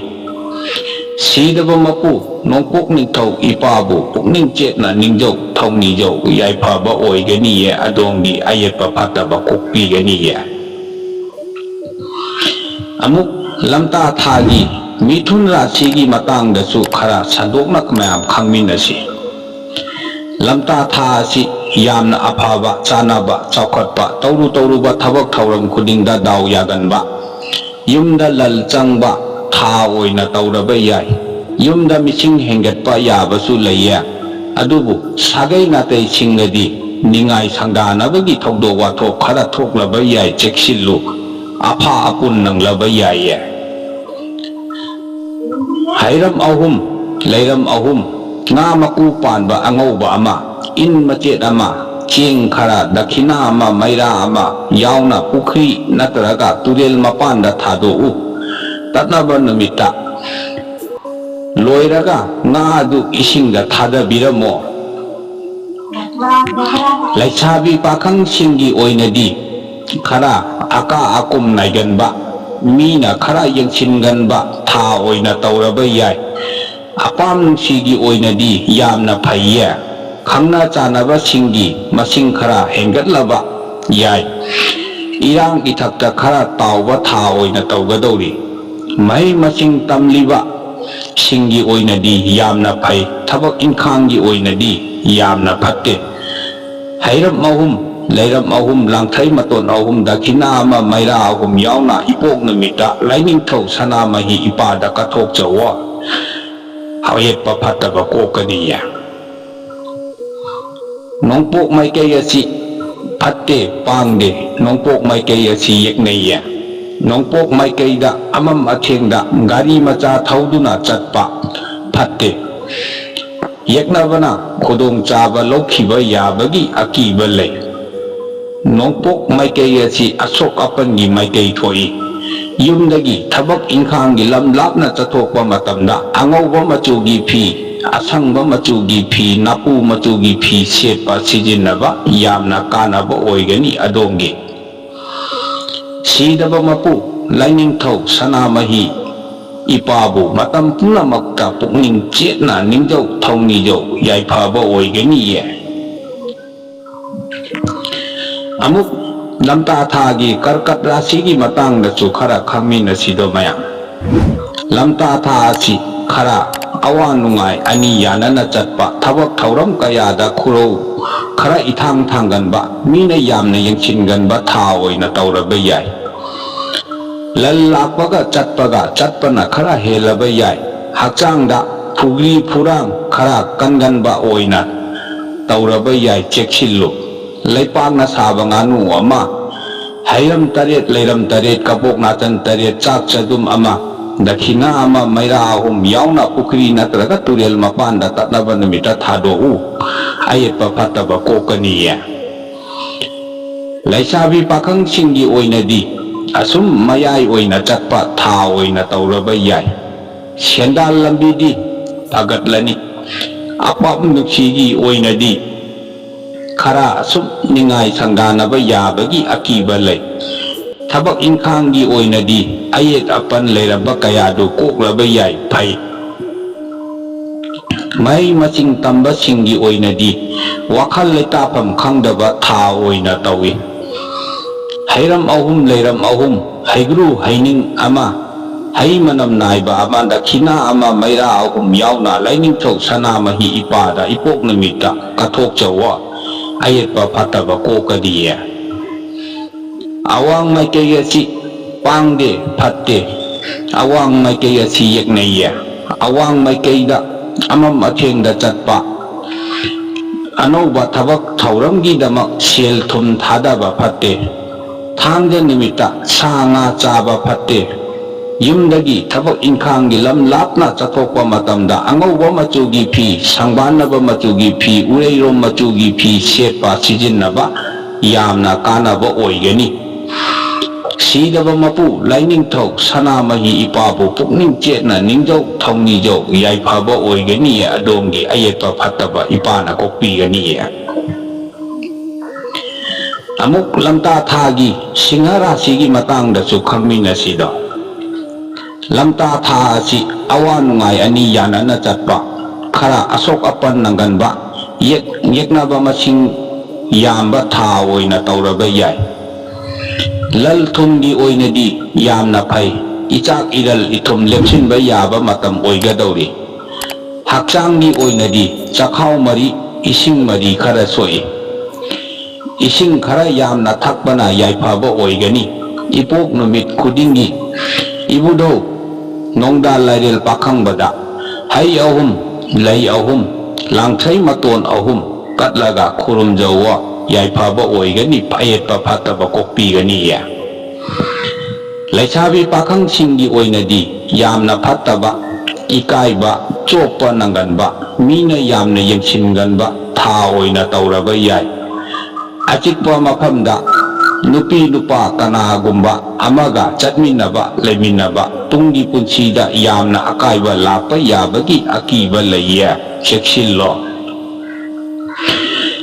ꯁꯤꯗꯕ ꯃꯄꯨ ꯅꯣꯡꯄꯣꯛ ꯅꯤꯡꯊꯧ ꯏꯄꯥꯕꯨ ꯄꯨꯛꯅꯤꯡ ꯆꯦꯠꯅ ꯅꯤꯡꯖꯧ, ꯊꯧꯅꯤꯖꯧ, ꯌꯥꯏꯐꯕ ꯑꯣꯏꯒꯅꯤꯌꯦ, ꯑꯗꯣꯝꯒꯤ ꯑꯌꯦꯠꯄ ꯐꯠꯇꯕ ꯀꯣꯛꯄꯤꯒꯅꯤꯌꯦ꯫ ꯑꯃꯨꯛ ꯂꯝꯇꯥ ꯊꯥꯒꯤ ꯃꯤꯊꯨꯟ ꯔꯥꯁꯤꯒꯤ ꯃꯇꯥꯡꯗꯁꯨ ꯈꯔ ꯁꯟꯗꯣꯛꯅ ꯃꯌꯥꯝ ꯈꯪꯃꯤꯟꯅꯁꯤ꯫ ꯂꯝꯇꯥ ꯊꯥ ꯑꯁꯤ ꯌꯥꯝꯅ ꯑꯐꯕ, ꯆꯥꯟꯅꯕ, ꯆꯥꯎꯈꯠꯄ, ꯇꯧꯔꯨ ꯇꯧꯔꯨꯕ ꯊꯕꯛ ꯊꯧꯔꯝ ꯈꯨꯗꯤꯡꯗ ꯗꯥꯎ ꯌꯥꯒꯟꯕ, ꯌꯨꯝꯗ ꯂꯜ ꯆꯪꯕ ꯊꯥ ꯑꯣꯏꯅ ꯇꯧꯔꯕ ꯌꯥꯏ꯫ ꯌꯨꯝꯗ ꯃꯤꯁꯤꯡ ꯍꯦꯟꯒꯠꯄ ꯌꯥꯕꯁꯨ ꯂꯩꯌꯦ꯫ ꯑꯗꯨꯕꯨ ꯁꯥꯒꯩ ꯅꯥꯇꯩꯁꯤꯡꯒꯗꯤ ꯅꯤꯡꯉꯥꯏ ꯁꯪꯗꯥꯅꯕꯒꯤ ꯊꯧꯗꯣꯛ ꯋꯥꯊꯣꯛ ꯈꯔ ꯊꯣꯛꯂꯕ ꯌꯥꯏ, ꯆꯦꯛꯁꯤꯜꯂꯨ꯫ ꯑꯐꯥ ꯑꯀꯨꯟ ꯅꯪꯂꯕ ꯌꯥꯏꯌꯦ꯫ ꯍꯩꯔꯝ ꯑꯍꯨꯝ, ꯂꯩꯔꯝ ꯑꯍꯨꯝ, ꯉꯥ ꯃꯀꯨ ꯄꯥꯟꯕ ꯑꯉꯧꯕ ꯑꯃ, ꯏꯟ ꯃꯆꯦꯠ ꯑꯃ, ꯆꯦꯡ ꯈꯔ, ꯗꯈꯤꯅꯥ ꯑꯃ, ꯃꯩꯔꯥ ꯑꯃ ꯌꯥꯎꯅ ꯄꯨꯈ꯭ꯔꯤ ꯅꯠꯇ꯭ꯔꯒ ꯇꯨꯔꯦꯜ ꯃꯄꯥꯟꯗ ꯊꯥꯗꯣꯛꯎ꯫ ꯇꯠꯅꯕ ꯅꯨꯃꯤꯠꯇ ꯂꯣꯏꯔꯒ ꯉꯥ ꯑꯗꯨ ꯏꯁꯤꯡꯗ ꯊꯥꯗꯕꯤꯔꯝꯃꯣ꯫ ꯂꯩꯁꯥꯕꯤ ꯄꯥꯈꯪꯁꯤꯡꯒꯤ ꯑꯣꯏꯅꯗꯤ ꯈꯔ ꯑꯀꯥ ꯑꯀꯨꯝ ꯅꯥꯏꯒꯟꯕ, ꯃꯤꯅ ꯈꯔ ꯌꯦꯡꯁꯤꯟꯒꯟꯕ ꯊꯥ ꯑꯣꯏꯅ ꯇꯧꯔꯕ ꯌꯥꯏ꯫ ꯑꯄꯥꯝ ꯅꯨꯡꯁꯤꯒꯤ ꯑꯣꯏꯅꯗꯤ ꯌꯥꯝꯅ ꯐꯩꯌꯦ꯫ ꯈꯪꯅ ꯆꯥꯟꯅꯕꯁꯤꯡꯒꯤ ꯃꯁꯤꯡ ꯈꯔ ꯍꯦꯟꯒꯠꯂꯕ ꯌꯥꯏ꯫ ꯏꯔꯥꯡ ꯏꯊꯛꯇ ꯈꯔ ꯇꯥꯎꯕ ꯊꯥ ꯑꯣꯏꯅ ꯇꯧꯒꯗꯧꯔꯤ꯫ ꯃꯍꯩ ꯃꯁꯤꯡ ꯇꯝꯂꯤꯕ ꯁꯤꯡꯒꯤ ꯑꯣꯏꯅꯗꯤ ꯌꯥꯝꯅ ꯐꯩ꯫ ꯊꯕꯛ ꯏꯪꯈꯥꯡꯒꯤ ꯑꯣꯏꯅꯗꯤ ꯌꯥꯝꯅ ꯐꯠꯇꯦ꯫ ꯍꯩꯔꯝ ꯑꯍꯨꯝ, ꯂꯩꯔꯝ ꯑꯍꯨꯝ, ꯂꯥꯡꯊꯩ ꯃꯇꯣꯟ ꯑꯍꯨꯝ, ꯗꯈꯤꯅꯥ ꯑꯃ, ꯃꯩꯔꯥ ꯑꯍꯨꯝ ꯌꯥꯎꯅ ꯏꯄꯣꯛ ꯅꯨꯃꯤꯠꯇ ꯂꯥꯏꯅꯤꯡꯊꯧ ꯁꯅꯥꯃꯍꯤ ꯏꯄꯥꯗ ꯀꯠꯊꯣꯛꯆꯧꯋꯣ꯫ ꯑꯌꯦꯛꯄ ꯐꯠꯇꯕ ꯀꯣꯛꯀꯅꯤꯌꯦ꯫ ꯅꯣꯡꯄꯣꯛ ꯃꯥꯏꯀꯩ ꯑꯁꯤ ꯐꯠꯇꯦ, ꯄꯥꯡꯗꯦ꯫ ꯅꯣꯡꯄꯣꯛ ꯃꯥꯏꯀꯩ ꯑꯁꯤ ꯌꯦꯛꯅꯩꯌꯦ꯫ ꯅꯣꯡꯄꯣꯛ ꯃꯥꯏꯀꯩꯗ ꯑꯃꯝ ꯑꯊꯦꯡꯗ ꯒꯥꯔꯤ ꯃꯆꯥ ꯊꯧꯗꯨꯅ ꯆꯠꯄ ꯐꯠꯇꯦ꯫ ꯌꯦꯛꯅꯕꯅ ꯈꯨꯗꯣꯡꯆꯥꯕ ꯂꯧꯈꯤꯕ ꯌꯥꯕꯒꯤ ꯑꯀꯤꯕ ꯂꯩ꯫ ꯅꯣꯡꯄꯣꯛ ꯃꯥꯏꯀꯩ ꯑꯁꯤ ꯑꯁꯣꯛ ꯑꯄꯟꯒꯤ ꯃꯥꯏꯀꯩ ꯊꯣꯛꯏ꯫ ꯌꯨꯝꯗꯒꯤ ꯊꯕꯛ ꯏꯪꯈꯥꯡꯒꯤ ꯂꯝ ꯂꯥꯞꯅ ꯆꯠꯊꯣꯛꯄ ꯃꯇꯝꯗ ꯑꯉꯧꯕ ꯃꯆꯨꯒꯤ ꯐꯤ, ꯑꯁꯪꯕ ꯃꯆꯨꯒꯤ ꯐꯤ, ꯅꯥꯄꯨ ꯃꯆꯨꯒꯤ ꯐꯤ ꯁꯦꯠꯄ ꯁꯤꯖꯤꯟꯅꯕ ꯌꯥꯝꯅ ꯀꯥꯟꯅꯕ ꯑꯣꯏꯒꯅꯤ ꯑꯗꯣꯝꯒꯤ꯫ ꯁꯤꯗꯕ ꯃꯄꯨ ꯂꯥꯏꯅꯤꯡꯊꯧ ꯁꯅꯥꯃꯍꯤ ꯏꯄꯥꯕꯨ ꯃꯇꯝ ꯄꯨꯝꯅꯃꯛꯇ ꯄꯨꯛꯅꯤꯡ ꯆꯦꯠꯅ ꯅꯤꯡꯖꯧ ꯊꯧꯅꯤꯖꯧ, ꯌꯥꯏꯐꯕ ꯑꯣꯏꯒꯅꯤꯌꯦ꯫ ꯑꯃꯨꯛ ꯂꯝꯇꯥ ꯊꯥꯒꯤ ꯀꯔꯀꯠ ꯔꯥꯁꯤꯒꯤ ꯃꯇꯥꯡꯗꯁꯨ ꯈꯔ ꯈꯪꯃꯤꯟꯅꯁꯤꯗꯣ ꯃꯌꯥꯝ꯫ ꯂꯝꯇꯥ ꯊꯥ ꯑꯁꯤ ꯈꯔ ꯑꯋꯥ ꯅꯨꯡꯉꯥꯏ ꯑꯅꯤ ꯌꯥꯅꯅ ꯆꯠꯄ, ꯊꯕꯛ ꯊꯧꯔꯝ ꯀꯌꯥꯗ ꯈꯨꯔꯧ ꯈꯔ ꯏꯊꯥꯡ ꯊꯥꯡꯒꯟꯕ, ꯃꯤꯅ ꯌꯥꯝꯅ ꯌꯦꯡꯁꯤꯟꯒꯟꯕ ꯊꯥ ꯑꯣꯏꯅ ꯇꯧꯔꯕ ꯌꯥꯏ꯫ ꯂꯜ ꯂꯥꯛꯄꯒ ꯆꯠꯄꯒ ꯆꯠꯄꯅ ꯈꯔ ꯍꯦꯜꯂꯕ ꯌꯥꯏ꯫ ꯍꯛꯆꯥꯡꯗ ꯐꯨꯒ꯭ꯔꯤ ꯐꯨꯔꯥꯡ ꯈꯔ ꯀꯟꯒꯟꯕ ꯑꯣꯏꯅ ꯇꯧꯔꯕ ꯌꯥꯏ, ꯆꯦꯛꯁꯤꯜꯂꯨ꯫ ꯂꯩꯄꯥꯛꯅ ꯁꯥꯕ ꯉꯥꯅꯨ ꯑꯃ, ꯍꯩꯔꯝ ꯇꯔꯦꯠ, ꯂꯩꯔꯝ ꯇꯔꯦꯠ, ꯀꯕꯣꯛ ꯅꯥꯆꯟ ꯇꯔꯦꯠ, ꯆꯥꯛ ꯆꯗꯨꯝ ꯑꯃ, ꯗꯈꯤꯅꯥ ꯑꯃ, ꯃꯩꯔꯥ ꯑꯍꯨꯝ ꯌꯥꯎꯅ ꯄꯨꯈ꯭ꯔꯤ ꯅꯠꯇ꯭ꯔꯒ ꯇꯨꯔꯦꯜ ꯃꯄꯥꯟꯗ ꯇꯠꯅꯕ ꯅꯨꯃꯤꯠꯇ ꯊꯥꯗꯣꯛꯎ꯫ ꯑꯌꯦꯠꯄ ꯐꯠꯇꯕ ꯀꯣꯛꯀꯅꯤꯌꯦ꯫ ꯂꯩꯁꯥꯕꯤ ꯄꯥꯈꯪꯁꯤꯡꯒꯤ ꯑꯣꯏꯅꯗꯤ ꯑꯁꯨꯝ ꯃꯌꯥꯏ ꯑꯣꯏꯅ ꯆꯠꯄ ꯊꯥ ꯑꯣꯏꯅ ꯇꯧꯔꯕ ꯌꯥꯏ꯫ ꯁꯦꯟꯗꯥꯟ ꯂꯝꯕꯤꯗꯤ ꯐꯒꯠꯂꯅꯤ꯫ ꯑꯄꯥꯝ ꯅꯨꯡꯁꯤꯒꯤ ꯑꯣꯏꯅꯗꯤ ꯈꯔ ꯑꯁꯨꯝ ꯅꯤꯡꯉꯥꯏ ꯁꯪꯗꯥꯅꯕ ꯌꯥꯕꯒꯤ ꯑꯀꯤꯕ ꯂꯩ꯫ ꯊꯕꯛ ꯏꯪꯈꯥꯡꯒꯤ ꯑꯣꯏꯅꯗꯤ ꯑꯌꯦꯠ ꯑꯄꯟ ꯂꯩꯔꯝꯕ ꯀꯌꯥꯗꯨ ꯀꯣꯛꯂꯕ ꯌꯥꯏ, ꯐꯩ꯫ ꯃꯍꯩ ꯃꯁꯤꯡ ꯇꯝꯕꯁꯤꯡꯒꯤ ꯑꯣꯏꯅꯗꯤ ꯋꯥꯈꯜ ꯂꯩꯇꯥꯐꯝ ꯈꯪꯗꯕ ꯊꯥ ꯑꯣꯏꯅ ꯇꯧꯏ꯫ ꯍꯩꯔꯝ ꯑꯍꯨꯝ, ꯂꯩꯔꯝ ꯑꯍꯨꯝ, ꯍꯩꯒ꯭ꯔꯨ ꯍꯩꯅꯤꯡ ꯑꯃ, ꯍꯩ ꯃꯅꯝ ꯅꯥꯏꯕ ꯑꯃ, ꯗꯈꯤꯅꯥ ꯑꯃ, ꯃꯩꯔꯥ ꯑꯍꯨꯝ ꯌꯥꯎꯅ ꯂꯥꯏꯅꯤꯡꯊꯧ ꯁꯅꯥꯃꯍꯤ ꯏꯄꯥꯗ ꯏꯄꯣꯛ ꯅꯨꯃꯤꯠꯇ ꯀꯠꯊꯣꯛꯆꯧꯋ꯫ ꯑꯌꯦꯠꯄ ꯐꯠꯇꯕ ꯀꯣꯛꯀꯅꯤꯌꯦ꯫ ꯑꯋꯥꯡ ꯃꯥꯏꯀꯩ ꯑꯁꯤ ꯄꯥꯡꯗꯦ, ꯐꯠꯇꯦ꯫ ꯑꯋꯥꯡ ꯃꯥꯏꯀꯩ ꯑꯁꯤ ꯌꯦꯛꯅꯩꯌꯦ꯫ ꯑꯋꯥꯡ ꯃꯥꯏꯀꯩꯗ ꯑꯃꯝ ꯑꯊꯦꯡꯗ ꯆꯠꯄ, ꯑꯅꯧꯕ ꯊꯕꯛ ꯊꯧꯔꯝꯒꯤꯗꯃꯛ ꯁꯦꯜ ꯊꯨꯝ ꯊꯥꯗꯕ ꯐꯠꯇꯦ꯫ ꯊꯥꯡꯖ ꯅꯨꯃꯤꯠꯇ ꯁꯥ ꯉꯥ ꯆꯥꯕ ꯐꯠꯇꯦ꯫ ꯌꯨꯝꯗꯒꯤ ꯊꯕꯛ ꯏꯪꯈꯥꯡꯒꯤ ꯂꯝ ꯂꯥꯞꯅ ꯆꯠꯊꯣꯛꯄ ꯃꯇꯝꯗ ꯑꯉꯧꯕ ꯃꯆꯨꯒꯤ ꯐꯤ, ꯁꯪꯕꯥꯟꯅꯕ ꯃꯆꯨꯒꯤ ꯐꯤ, ꯎꯔꯩꯔꯣꯝ ꯃꯆꯨꯒꯤ ꯐꯤ ꯁꯦꯠꯄ ꯁꯤꯖꯤꯟꯅꯕ ꯌꯥꯝꯅ ꯀꯥꯟꯅꯕ ꯑꯣꯏꯒꯅꯤ꯫ ꯁꯤꯗꯕ ꯃꯄꯨ ꯂꯥꯏꯅꯤꯡꯊꯧ ꯁꯅꯥꯃꯍꯤ ꯏꯄꯥꯕꯨ ꯄꯨꯛꯅꯤꯡ ꯆꯦꯠꯅ ꯅꯤꯡꯖꯧ ꯊꯧꯅꯤꯖꯧ, ꯌꯥꯏꯐꯕ ꯑꯣꯏꯒꯅꯤ꯫ ꯑꯗꯣꯝꯒꯤ ꯑꯌꯦꯠꯄ ꯐꯠꯇꯕ ꯏꯄꯥꯅ ꯀꯣꯛꯄꯤꯒꯅꯤ꯫ ꯑꯃꯨꯛ ꯂꯝꯇꯥ ꯊꯥꯒꯤ ꯁꯤꯡꯍ ꯔꯥꯁꯤꯒꯤ ꯃꯇꯥꯡꯗꯁꯨ ꯈꯪꯃꯤꯟꯅꯁꯤꯗꯣ꯫ ꯂꯝꯇꯥ ꯊꯥ ꯑꯁꯤ ꯑꯋꯥ ꯅꯨꯡꯉꯥꯏ ꯑꯅꯤ ꯌꯥꯅꯅ ꯆꯠꯄ, ꯈꯔ ꯑꯁꯣꯛ ꯑꯄꯟ ꯅꯪꯒꯟꯕ, ꯌꯦꯛ-, ꯌꯦꯛꯅꯕ ꯃꯁꯤꯡ ꯌꯥꯝꯕ ꯊꯥ ꯑꯣꯏꯅ ꯇꯧꯔꯕ ꯌꯥꯏ꯫ ꯂꯜ ꯊꯨꯝꯒꯤ ꯑꯣꯏꯅꯗꯤ ꯌꯥꯝꯅ ꯐꯩ꯫ ꯏꯆꯥꯛ ꯏꯔꯜ ꯏꯊꯨꯝ ꯂꯦꯞꯁꯤꯟꯕ ꯌꯥꯕ ꯃꯇꯝ ꯑꯣꯏꯒꯗꯧꯔꯤ꯫ ꯍꯛꯆꯥꯡꯒꯤ ꯑꯣꯏꯅꯗꯤ ꯆꯈꯥꯎ ꯃꯔꯤ, ꯏꯁꯤꯡ ꯃꯔꯤ ꯈꯔ ꯁꯣꯛꯏ꯫ ꯏꯁꯤꯡ ꯈꯔ ꯌꯥꯝꯅ ꯊꯛꯄꯅ ꯌꯥꯏꯐꯕ ꯑꯣꯏꯒꯅꯤ꯫ ꯏꯄꯣꯛ ꯅꯨꯃꯤꯠ ꯈꯨꯗꯤꯡꯒꯤ ꯏꯕꯨꯙꯧ ꯅꯣꯡꯗꯥ ꯂꯥꯏꯔꯦꯜ ꯄꯥꯈꯪꯕꯗ ꯍꯩ ꯑꯍꯨꯝ, ꯂꯩ ꯑꯍꯨꯝ, ꯂꯥꯡꯊ꯭ꯔꯩ ꯃꯇꯣꯟ ꯑꯍꯨꯝ ꯀꯠꯂꯒ ꯈꯨꯔꯨꯝꯖꯧꯋꯣ, ꯌꯥꯏꯐꯕ ꯑꯣꯏꯒꯅꯤ, ꯑꯌꯦꯠꯄ ꯐꯠꯇꯕ ꯀꯣꯛꯄꯤꯒꯅꯤꯌꯦ꯫ ꯂꯩꯁꯥꯕꯤ ꯄꯥꯈꯪꯁꯤꯡꯒꯤ ꯑꯣꯏꯅꯗꯤ ꯌꯥꯝꯅ ꯐꯠꯇꯕ, ꯏꯀꯥꯏꯕ, ꯆꯣꯞꯄ ꯅꯪꯒꯟꯕ, ꯃꯤꯅ ꯌꯥꯝꯅ ꯌꯦꯡꯁꯤꯟꯒꯟꯕ ꯊꯥ ꯑꯣꯏꯅ ꯇꯧꯔꯕ ꯌꯥꯏ꯫ ꯑꯆꯤꯛꯄ ꯃꯐꯝꯗ ꯅꯨꯄꯤ ꯅꯨꯄꯥ ꯀꯅꯥꯒꯨꯝꯕ ꯑꯃꯒ ꯆꯠꯃꯤꯟꯅꯕ, ꯂꯩꯃꯤꯟꯅꯕ, ꯇꯨꯡꯒꯤ ꯄꯨꯟꯁꯤꯗ ꯌꯥꯝꯅ ꯑꯀꯥꯏꯕ ꯂꯥꯛꯄ ꯌꯥꯕꯒꯤ ꯑꯀꯤꯕ ꯂꯩꯌꯦ, ꯆꯦꯛꯁꯤꯜꯂꯣ꯫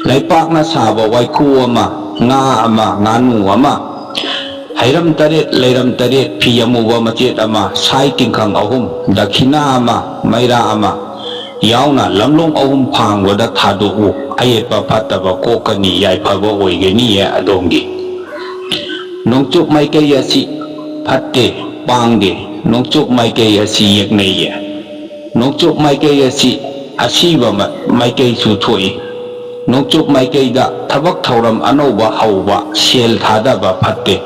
ꯂꯩꯄꯥꯛꯅ ꯁꯥꯕ ꯋꯥꯏꯈꯨ ꯑꯃ, ꯉꯥ ꯑꯃ, ꯉꯥꯅꯨ ꯑꯃ, ꯍꯩꯔꯝ ꯇꯔꯦꯠ, ꯂꯩꯔꯝ ꯇꯔꯦꯠ, ꯐꯤ ꯑꯃꯨꯕ ꯃꯆꯦꯠ ꯑꯃ, ꯁꯥꯏ ꯇꯤꯡꯈꯪ ꯑꯍꯨꯝ, ꯗꯈꯤꯅꯥ ꯑꯃ, ꯃꯩꯔꯥ ꯑꯃ ꯌꯥꯎꯅ ꯂꯝꯂꯣꯡ ꯑꯍꯨꯝ ꯐꯥꯡꯕꯗ ꯊꯥꯗꯣꯛꯎ꯫ ꯑꯌꯦꯠꯄ ꯐꯠꯇꯕ ꯀꯣꯛꯀꯅꯤ, ꯌꯥꯏꯐꯕ ꯑꯣꯏꯒꯅꯤꯌꯦ ꯑꯗꯣꯝꯒꯤ꯫ ꯅꯣꯡꯆꯨꯞ ꯃꯥꯏꯀꯩ ꯑꯁꯤ ꯐꯠꯇꯦ, ꯄꯥꯡꯗꯦ꯫ ꯅꯣꯡꯆꯨꯞ ꯃꯥꯏꯀꯩ ꯑꯁꯤ ꯌꯦꯛꯅꯩꯌꯦ꯫ ꯅꯣꯡꯆꯨꯞ ꯃꯥꯏꯀꯩ ꯑꯁꯤ ꯑꯁꯤꯕ ꯃ-, ꯃꯥꯏꯀꯩꯁꯨ ꯊꯣꯛꯏ꯫ ꯅꯣꯡꯆꯨꯞ ꯃꯥꯏꯀꯩꯗ ꯊꯕꯛ ꯊꯧꯔꯝ ꯑꯅꯧꯕ ꯍꯧꯕ, ꯁꯦꯜ ꯊꯥꯗꯕ ꯐꯠꯇꯦ꯫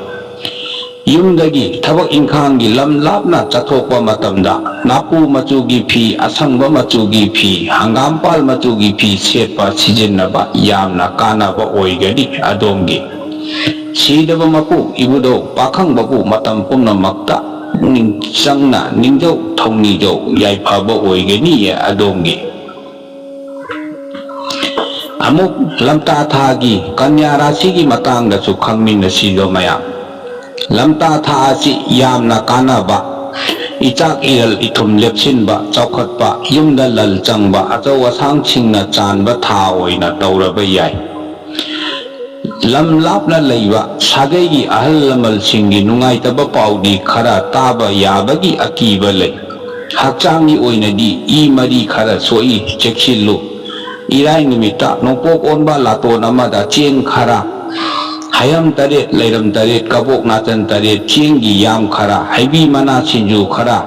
ꯌꯨꯝꯗꯒꯤ ꯊꯕꯛ ꯏꯪꯈꯥꯡꯒꯤ ꯂꯝ ꯂꯥꯞꯅ ꯆꯠꯊꯣꯛꯄ ꯃꯇꯝꯗ ꯅꯥꯄꯨ ꯃꯆꯨꯒꯤ ꯐꯤ, ꯑꯁꯪꯕ ꯃꯆꯨꯒꯤ ꯐꯤ, ꯍꯪꯒꯥꯝꯄꯥꯜ ꯃꯆꯨꯒꯤ ꯐꯤ ꯁꯦꯠꯄ, ꯁꯤꯖꯤꯟꯅꯕ ꯌꯥꯝꯅ ꯀꯥꯟꯅꯕ ꯑꯣꯏꯒꯅꯤ ꯑꯗꯣꯝꯒꯤ꯫ ꯁꯤꯗꯕ ꯃꯄꯨ ꯏꯕꯨꯙꯧ ꯄꯥꯈꯪꯕꯕꯨ ꯃꯇꯝ ꯄꯨꯝꯅꯃꯛꯇ ꯄꯨꯛꯅꯤꯡ ꯆꯪꯅ ꯅꯤꯡꯖꯧ ꯊꯧꯅꯤꯖꯧ, ꯌꯥꯏꯐꯕ ꯑꯣꯏꯒꯅꯤꯌꯦ ꯑꯗꯣꯝꯒꯤ꯫ ꯑꯃꯨꯛ ꯂꯝꯇꯥ ꯊꯥꯒꯤ ꯀꯟꯌꯥ ꯔꯥꯁꯤꯒꯤ ꯃꯇꯥꯡꯗꯁꯨ ꯈꯪꯃꯤꯟꯅꯁꯤꯗꯣ ꯃꯌꯥꯝ꯫ ꯂꯝꯇꯥ ꯊꯥ ꯑꯁꯤ ꯌꯥꯝꯅ ꯀꯥꯟꯅꯕ, ꯏꯆꯥꯛ ꯏꯔꯜ ꯏꯊꯨꯝ ꯂꯦꯞꯁꯤꯟꯕ, ꯆꯥꯎꯈꯠꯄ, ꯌꯨꯝꯗ ꯂꯜ ꯆꯪꯕ, ꯑꯆꯧ ꯑꯁꯥꯡꯁꯤꯡꯅ ꯆꯥꯟꯕ ꯊꯥ ꯑꯣꯏꯅ ꯇꯧꯔꯕ ꯌꯥꯏ꯫ ꯂꯝ ꯂꯥꯞꯅ ꯂꯩꯕ ꯁꯥꯒꯩꯒꯤ ꯑꯍꯜ ꯂꯃꯟꯁꯤꯡꯒꯤ ꯅꯨꯡꯉꯥꯏꯇꯕ ꯄꯥꯎꯗꯤ ꯈꯔ ꯇꯥꯕ ꯌꯥꯕꯒꯤ ꯑꯀꯤꯕ ꯂꯩ꯫ ꯍꯛꯆꯥꯡꯒꯤ ꯑꯣꯏꯅꯗꯤ ꯏ ꯃꯔꯤ ꯈꯔ ꯁꯣꯛꯏ, ꯆꯦꯛꯁꯤꯜꯂꯨ꯫ ꯏꯔꯥꯏ ꯅꯨꯃꯤꯠꯇ ꯅꯣꯡꯄꯣꯛ ꯑꯣꯟꯕ ꯂꯥꯇꯣꯟ ꯑꯃꯗ ꯆꯦꯡ ꯈꯔ, ꯍꯩꯔꯝ ꯇꯔꯦꯠ, ꯂꯩꯔꯝ ꯇꯔꯦꯠ, ꯀꯕꯣꯛ ꯅꯥꯆꯟ ꯇꯔꯦꯠ, ꯆꯦꯡꯒꯤ ꯌꯥꯝ ꯈꯔ, ꯍꯩꯕꯤ ꯃꯅꯥ ꯁꯤꯡꯖꯨ ꯈꯔ,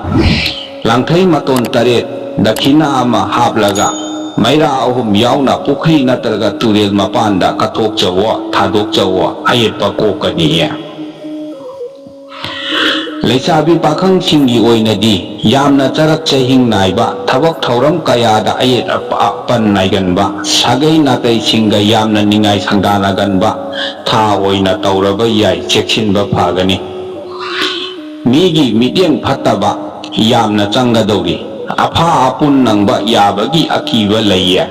ꯂꯥꯡꯊꯩ ꯃꯇꯣꯟ ꯇꯔꯦꯠ, ꯗꯈꯤꯅꯥ ꯑꯃ ꯍꯥꯞꯂꯒ, ꯃꯩꯔꯥ ꯑꯍꯨꯝ ꯌꯥꯎꯅ ꯄꯨꯈ꯭ꯔꯤ ꯅꯠꯇ꯭ꯔꯒ ꯇꯨꯔꯦꯜ ꯃꯄꯥꯟꯗ ꯀꯠꯊꯣꯛꯆꯋꯣ, ꯊꯥꯗꯣꯛꯆꯋꯣ, ꯑꯌꯦꯠꯄ ꯀꯣꯛꯀꯅꯤꯌꯦ꯫ ꯂꯩꯁꯥꯕꯤ ꯄꯥꯈꯪꯁꯤꯡꯒꯤ ꯑꯣꯏꯅꯗꯤ ꯌꯥꯝꯅ ꯆꯔꯛ ꯆꯍꯤꯡ ꯅꯥꯏꯕ, ꯊꯕꯛ ꯊꯧꯔꯝ ꯀꯌꯥꯗ ꯑꯌꯦꯠ ꯑꯄꯟ ꯅꯥꯏꯒꯟꯕ, ꯁꯥꯒꯩ ꯅꯥꯇꯩꯁꯤꯡꯒ ꯌꯥꯝꯅ ꯅꯤꯡꯉꯥꯏ ꯁꯪꯗꯥꯅꯒꯟꯕ ꯊꯥ ꯑꯣꯏꯅ ꯇꯧꯔꯕ ꯌꯥꯏ, ꯆꯦꯛꯁꯤꯟꯕ ꯐꯒꯅꯤ꯫ ꯃꯤꯒꯤ ꯃꯤꯠꯌꯦꯡ ꯐꯠꯇꯕ ꯌꯥꯝꯅ ꯆꯪꯒꯗꯧꯔꯤ꯫ ꯑꯐꯥ ꯑꯄꯨꯟ ꯅꯪꯕ ꯌꯥꯕꯒꯤ ꯑꯀꯤꯕ ꯂꯩꯌꯦ꯫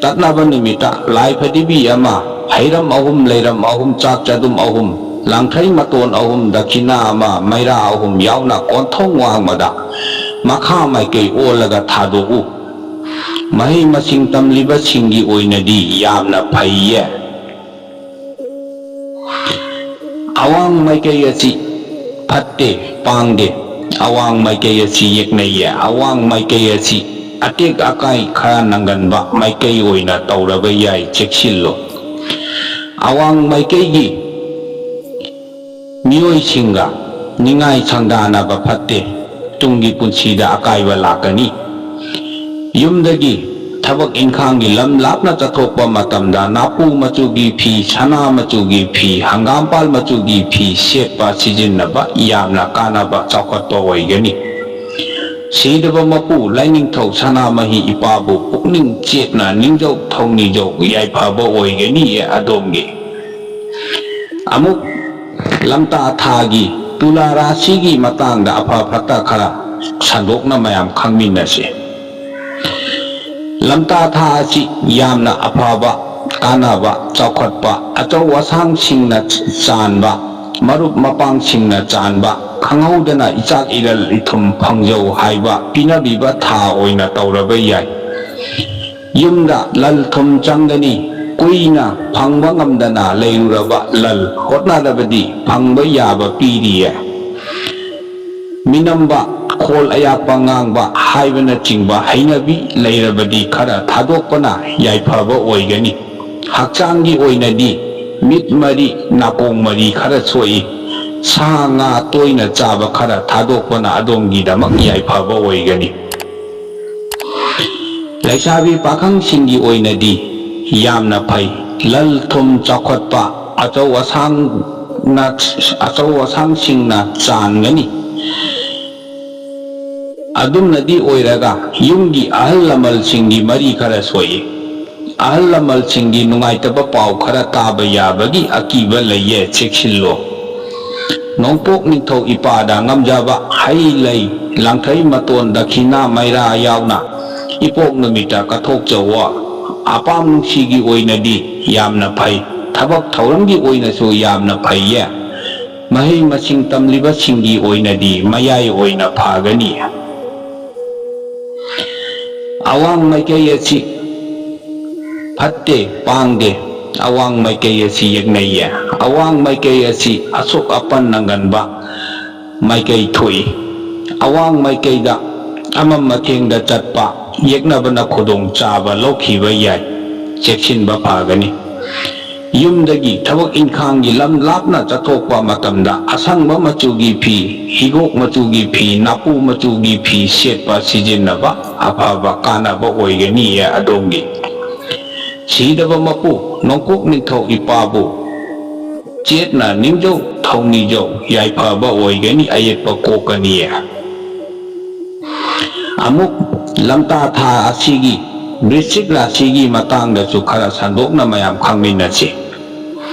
ꯇꯠꯅꯕ ꯅꯨꯃꯤꯠꯇ ꯂꯥꯏ ꯐꯗꯤꯕꯤ ꯑꯃ, ꯍꯩꯔꯝ ꯑꯍꯨꯝ, ꯂꯩꯔꯝ ꯑꯍꯨꯝ, ꯆꯥꯛ ꯆꯗꯨꯝ ꯑꯍꯨꯝ, ꯂꯥꯡꯊꯩ ꯃꯇꯣꯟ ꯑꯍꯨꯝ, ꯗꯈꯤꯅꯥ ꯑꯃ, ꯃꯩꯔꯥ ꯑꯍꯨꯝ ꯌꯥꯎꯅ ꯀꯣꯟꯊꯣꯡ ꯋꯥꯡꯃꯗ ꯃꯈꯥ ꯃꯥꯏꯀꯩ ꯑꯣꯜꯂꯒ ꯊꯥꯗꯣꯛꯎ꯫ ꯃꯍꯩ ꯃꯁꯤꯡ ꯇꯝꯂꯤꯕꯁꯤꯡꯒꯤ ꯑꯣꯏꯅꯗꯤ ꯌꯥꯝꯅ ꯐꯩꯌꯦ꯫ ꯑꯋꯥꯡ ꯃꯥꯏꯀꯩ ꯑꯁꯤ ꯐꯠꯇꯦ, ꯄꯥꯡꯗꯦ꯫ ꯑꯋꯥꯡ ꯃꯥꯏꯀꯩ ꯑꯁꯤ ꯌꯦꯛꯅꯩꯌꯦ꯫ ꯑꯋꯥꯡ ꯃꯥꯏꯀꯩ ꯑꯁꯤ ꯑꯇꯦꯛ ꯑꯀꯥꯏ ꯈꯔ ꯅꯪꯒꯟꯕ ꯃꯥꯏꯀꯩ ꯑꯣꯏꯅ ꯇꯧꯔꯕ ꯌꯥꯏ, ꯆꯦꯛꯁꯤꯜꯂꯨ꯫ ꯑꯋꯥꯡ ꯃꯥꯏꯀꯩꯒꯤ ꯃꯤꯑꯣꯏꯁꯤꯡꯒ ꯅꯤꯡꯉꯥꯏ ꯁꯪꯗꯥꯅꯕ ꯐꯠꯇꯦ꯫ ꯇꯨꯡꯒꯤ ꯄꯨꯟꯁꯤꯗ ꯑꯀꯥꯏꯕ ꯂꯥꯛꯀꯅꯤ꯫ ꯌꯨꯝꯗꯒꯤ ꯊꯕꯛ ꯏꯪꯈꯥꯡꯒꯤ ꯂꯝ ꯂꯥꯞꯅ ꯆꯠꯊꯣꯛꯄ ꯃꯇꯝꯗ ꯅꯥꯄꯨ ꯃꯆꯨꯒꯤ ꯐꯤ, ꯁꯅꯥ ꯃꯆꯨꯒꯤ ꯐꯤ, ꯍꯪꯒꯥꯝꯄꯥꯜ ꯃꯆꯨꯒꯤ ꯐꯤ ꯁꯦꯠꯄ ꯁꯤꯖꯤꯟꯅꯕ ꯌꯥꯝꯅ ꯀꯥꯟꯅꯕ ꯆꯥꯎꯈꯠꯄ ꯑꯣꯏꯒꯅꯤ꯫ ꯁꯤꯗꯕ ꯃꯄꯨ ꯂꯥꯏꯅꯤꯡꯊꯧ ꯁꯅꯥꯃꯍꯤ ꯏꯄꯥꯕꯨ ꯄꯨꯛꯅꯤꯡ ꯆꯦꯠꯅ ꯅꯤꯡꯖꯧ ꯊꯧꯅꯤꯖꯧ, ꯌꯥꯏꯐꯕ ꯑꯣꯏꯒꯅꯤ ꯑꯗꯣꯝꯒꯤ꯫ ꯑꯃꯨꯛ ꯂꯝꯇꯥ ꯊꯥꯒꯤ ꯇꯨꯂꯥ ꯔꯥꯁꯤꯒꯤ ꯃꯇꯥꯡꯗ ꯑꯐ ꯐꯠꯇ ꯈꯔ ꯁꯟꯗꯣꯛꯅ ꯃꯌꯥꯝ ꯈꯪꯃꯤꯟꯅꯁꯤ꯫ ꯂꯝꯇꯥ ꯊꯥ ꯑꯁꯤ ꯌꯥꯝꯅ ꯑꯐꯕ, ꯀꯥꯟꯅꯕ, ꯆꯥꯎꯈꯠꯄ, ꯑꯆꯧ ꯑꯁꯥꯡꯁꯤꯡꯅ ꯆꯥꯟꯕ, ꯃꯔꯨꯞ ꯃꯄꯥꯡꯁꯤꯡꯅ ꯆꯥꯟꯕ, ꯈꯪꯍꯧꯗꯅ ꯏꯆꯥꯛ ꯏꯔꯜ ꯏꯊꯨꯝ ꯐꯪꯖꯧ ꯍꯥꯏꯕ ꯄꯤꯅꯕꯤꯕ ꯊꯥ ꯑꯣꯏꯅ ꯇꯧꯔꯕ ꯌꯥꯏ꯫ ꯌꯨꯝꯗ ꯂꯜ ꯊꯨꯝ ꯆꯪꯒꯅꯤ꯫ ꯀꯨꯏꯅ ꯐꯪꯕ ꯉꯝꯗꯅ ꯂꯩꯔꯨꯔꯕ ꯂꯜ ꯍꯣꯠꯅꯔꯕꯗꯤ ꯐꯪꯕ ꯌꯥꯕ ꯄꯤꯔꯤꯌꯦ꯫ ꯃꯤꯅꯝꯕ, ꯈꯣꯜ ꯑꯌꯥꯛꯄ ꯉꯥꯡꯕ ꯍꯥꯏꯕꯅꯆꯤꯡꯕ ꯍꯩꯅꯕꯤ ꯂꯩꯔꯕꯗꯤ ꯈꯔ ꯊꯥꯗꯣꯛꯄꯅ ꯌꯥꯏꯐꯕ ꯑꯣꯏꯒꯅꯤ꯫ ꯍꯛꯆꯥꯡꯒꯤ ꯑꯣꯏꯅꯗꯤ ꯃꯤꯠ ꯃꯔꯤ, ꯅꯥꯀꯣꯡ ꯃꯔꯤ ꯈꯔ ꯁꯣꯛꯏ꯫ ꯁꯥ ꯉꯥ ꯇꯣꯏꯅ ꯆꯥꯕ ꯈꯔ ꯊꯥꯗꯣꯛꯄꯅ ꯑꯗꯣꯝꯒꯤꯗꯃꯛ ꯌꯥꯏꯐꯕ ꯑꯣꯏꯒꯅꯤ꯫ ꯂꯩꯁꯥꯕꯤ ꯄꯥꯈꯪꯁꯤꯡꯒꯤ ꯑꯣꯏꯅꯗꯤ ꯌꯥꯝꯅ ꯐꯩ꯫ ꯂꯟ ꯊꯨꯝ ꯆꯥꯎꯈꯠꯄ, ꯑꯆꯧ ꯑꯁꯥꯡꯅ, ꯑꯆꯧ ꯑꯁꯥꯡꯁꯤꯡꯅ ꯆꯥꯟꯒꯅꯤ꯫ ꯑꯗꯨꯝꯅꯗꯤ ꯑꯣꯏꯔꯒ ꯌꯨꯝꯒꯤ ꯑꯍꯜ ꯂꯃꯟꯁꯤꯡꯒꯤ ꯃꯔꯤ ꯈꯔ ꯁꯣꯛꯏ꯫ ꯑꯍꯜ ꯂꯃꯟꯁꯤꯡꯒꯤ ꯅꯨꯡꯉꯥꯏꯇꯕ ꯄꯥꯎ ꯈꯔ ꯇꯥꯕ ꯌꯥꯕꯒꯤ ꯑꯀꯤꯕ ꯂꯩꯌꯦ, ꯆꯦꯛꯁꯤꯜꯂꯣ꯫ ꯅꯣꯡꯄꯣꯛ ꯅꯤꯡꯊꯧ ꯏꯄꯥꯗ ꯉꯝꯖꯕ ꯍꯩ ꯂꯩ, ꯂꯥꯡꯊꯩ ꯃꯇꯣꯟ, ꯗꯈꯤꯅꯥ, ꯃꯩꯔꯥ ꯌꯥꯎꯅ ꯏꯄꯣꯛ ꯅꯨꯃꯤꯠꯇ ꯀꯠꯊꯣꯛꯆꯧꯋꯣ꯫ ꯑꯄꯥꯝ ꯅꯨꯡꯁꯤꯒꯤ ꯑꯣꯏꯅꯗꯤ ꯌꯥꯝꯅ ꯐꯩ꯫ ꯊꯕꯛ ꯊꯧꯔꯝꯒꯤ ꯑꯣꯏꯅꯁꯨ ꯌꯥꯝꯅ ꯐꯩꯌꯦ꯫ ꯃꯍꯩ ꯃꯁꯤꯡ ꯇꯝꯂꯤꯕꯁꯤꯡꯒꯤ ꯑꯣꯏꯅꯗꯤ ꯃꯌꯥꯏ ꯑꯣꯏꯅ ꯐꯒꯅꯤ꯫ ꯑꯋꯥꯡ ꯃꯥꯏꯀꯩ ꯑꯁꯤ ꯐꯠꯇꯦ, ꯄꯥꯡꯗꯦ꯫ ꯑꯋꯥꯡ ꯃꯥꯏꯀꯩ ꯑꯁꯤ ꯌꯦꯛꯅꯩꯌꯦ꯫ ꯑꯋꯥꯡ ꯃꯥꯏꯀꯩ ꯑꯁꯤ ꯑꯁꯣꯛ ꯑꯄꯟ ꯅꯪꯒꯟꯕ ꯃꯥꯏꯀꯩ ꯊꯣꯛꯏ꯫ ꯑꯋꯥꯡ ꯃꯥꯏꯀꯩꯗ ꯑꯃꯝ ꯑꯊꯦꯡꯗ ꯆꯠꯄ, ꯌꯦꯛꯅꯕꯅ ꯈꯨꯗꯣꯡ ꯆꯥꯕ ꯂꯧꯈꯤꯕ ꯌꯥꯏ꯫ ꯆꯦꯛꯁꯤꯟꯕ ꯐꯒꯅꯤ꯫ ꯌꯨꯝꯗꯒꯤ ꯊꯕꯛ ꯏꯟꯈꯥꯡꯒꯤ ꯂꯝ ꯂꯥꯞꯅ ꯆꯠꯊꯣꯛꯄ ꯃꯇꯝꯗ ꯑꯁꯪꯕ ꯃꯆꯨꯒꯤ ꯐꯤ, ꯍꯤꯒꯣꯛ ꯃꯆꯨꯒꯤ ꯐꯤ, ꯅꯥꯄꯨ ꯃꯆꯨꯒꯤ ꯐꯤ ꯁꯦꯠꯄ ꯁꯤꯖꯤꯟꯅꯕ ꯑꯐꯕ ꯀꯥꯟꯅꯕ ꯑꯣꯏꯒꯅꯤꯌꯦ ꯑꯗꯣꯝꯒꯤ꯫ ꯁꯤꯗꯕ ꯃꯄꯨ ꯅꯣꯡꯄꯣꯛ ꯅꯤꯡꯊꯧ ꯏꯄꯥꯕꯨ ꯆꯦꯠꯅ ꯅꯤꯡꯖꯧ, ꯊꯧꯅꯤꯖꯧ, ꯌꯥꯏꯐꯕ ꯑꯣꯏꯒꯅꯤ, ꯑꯌꯦꯠꯄ ꯀꯣꯛꯀꯅꯤꯌꯦ꯫ ꯑꯃꯨꯛ ꯂꯝꯇꯥ ꯊꯥ ꯑꯁꯤꯒꯤ ꯕ꯭ꯔꯤꯁꯤꯛ ꯔꯥꯁꯤꯒꯤ ꯃꯇꯥꯡꯗꯁꯨ ꯈꯔ ꯁꯟꯗꯣꯛꯅ ꯃꯌꯥꯝ ꯈꯪꯃꯤꯟꯅꯁꯤ꯫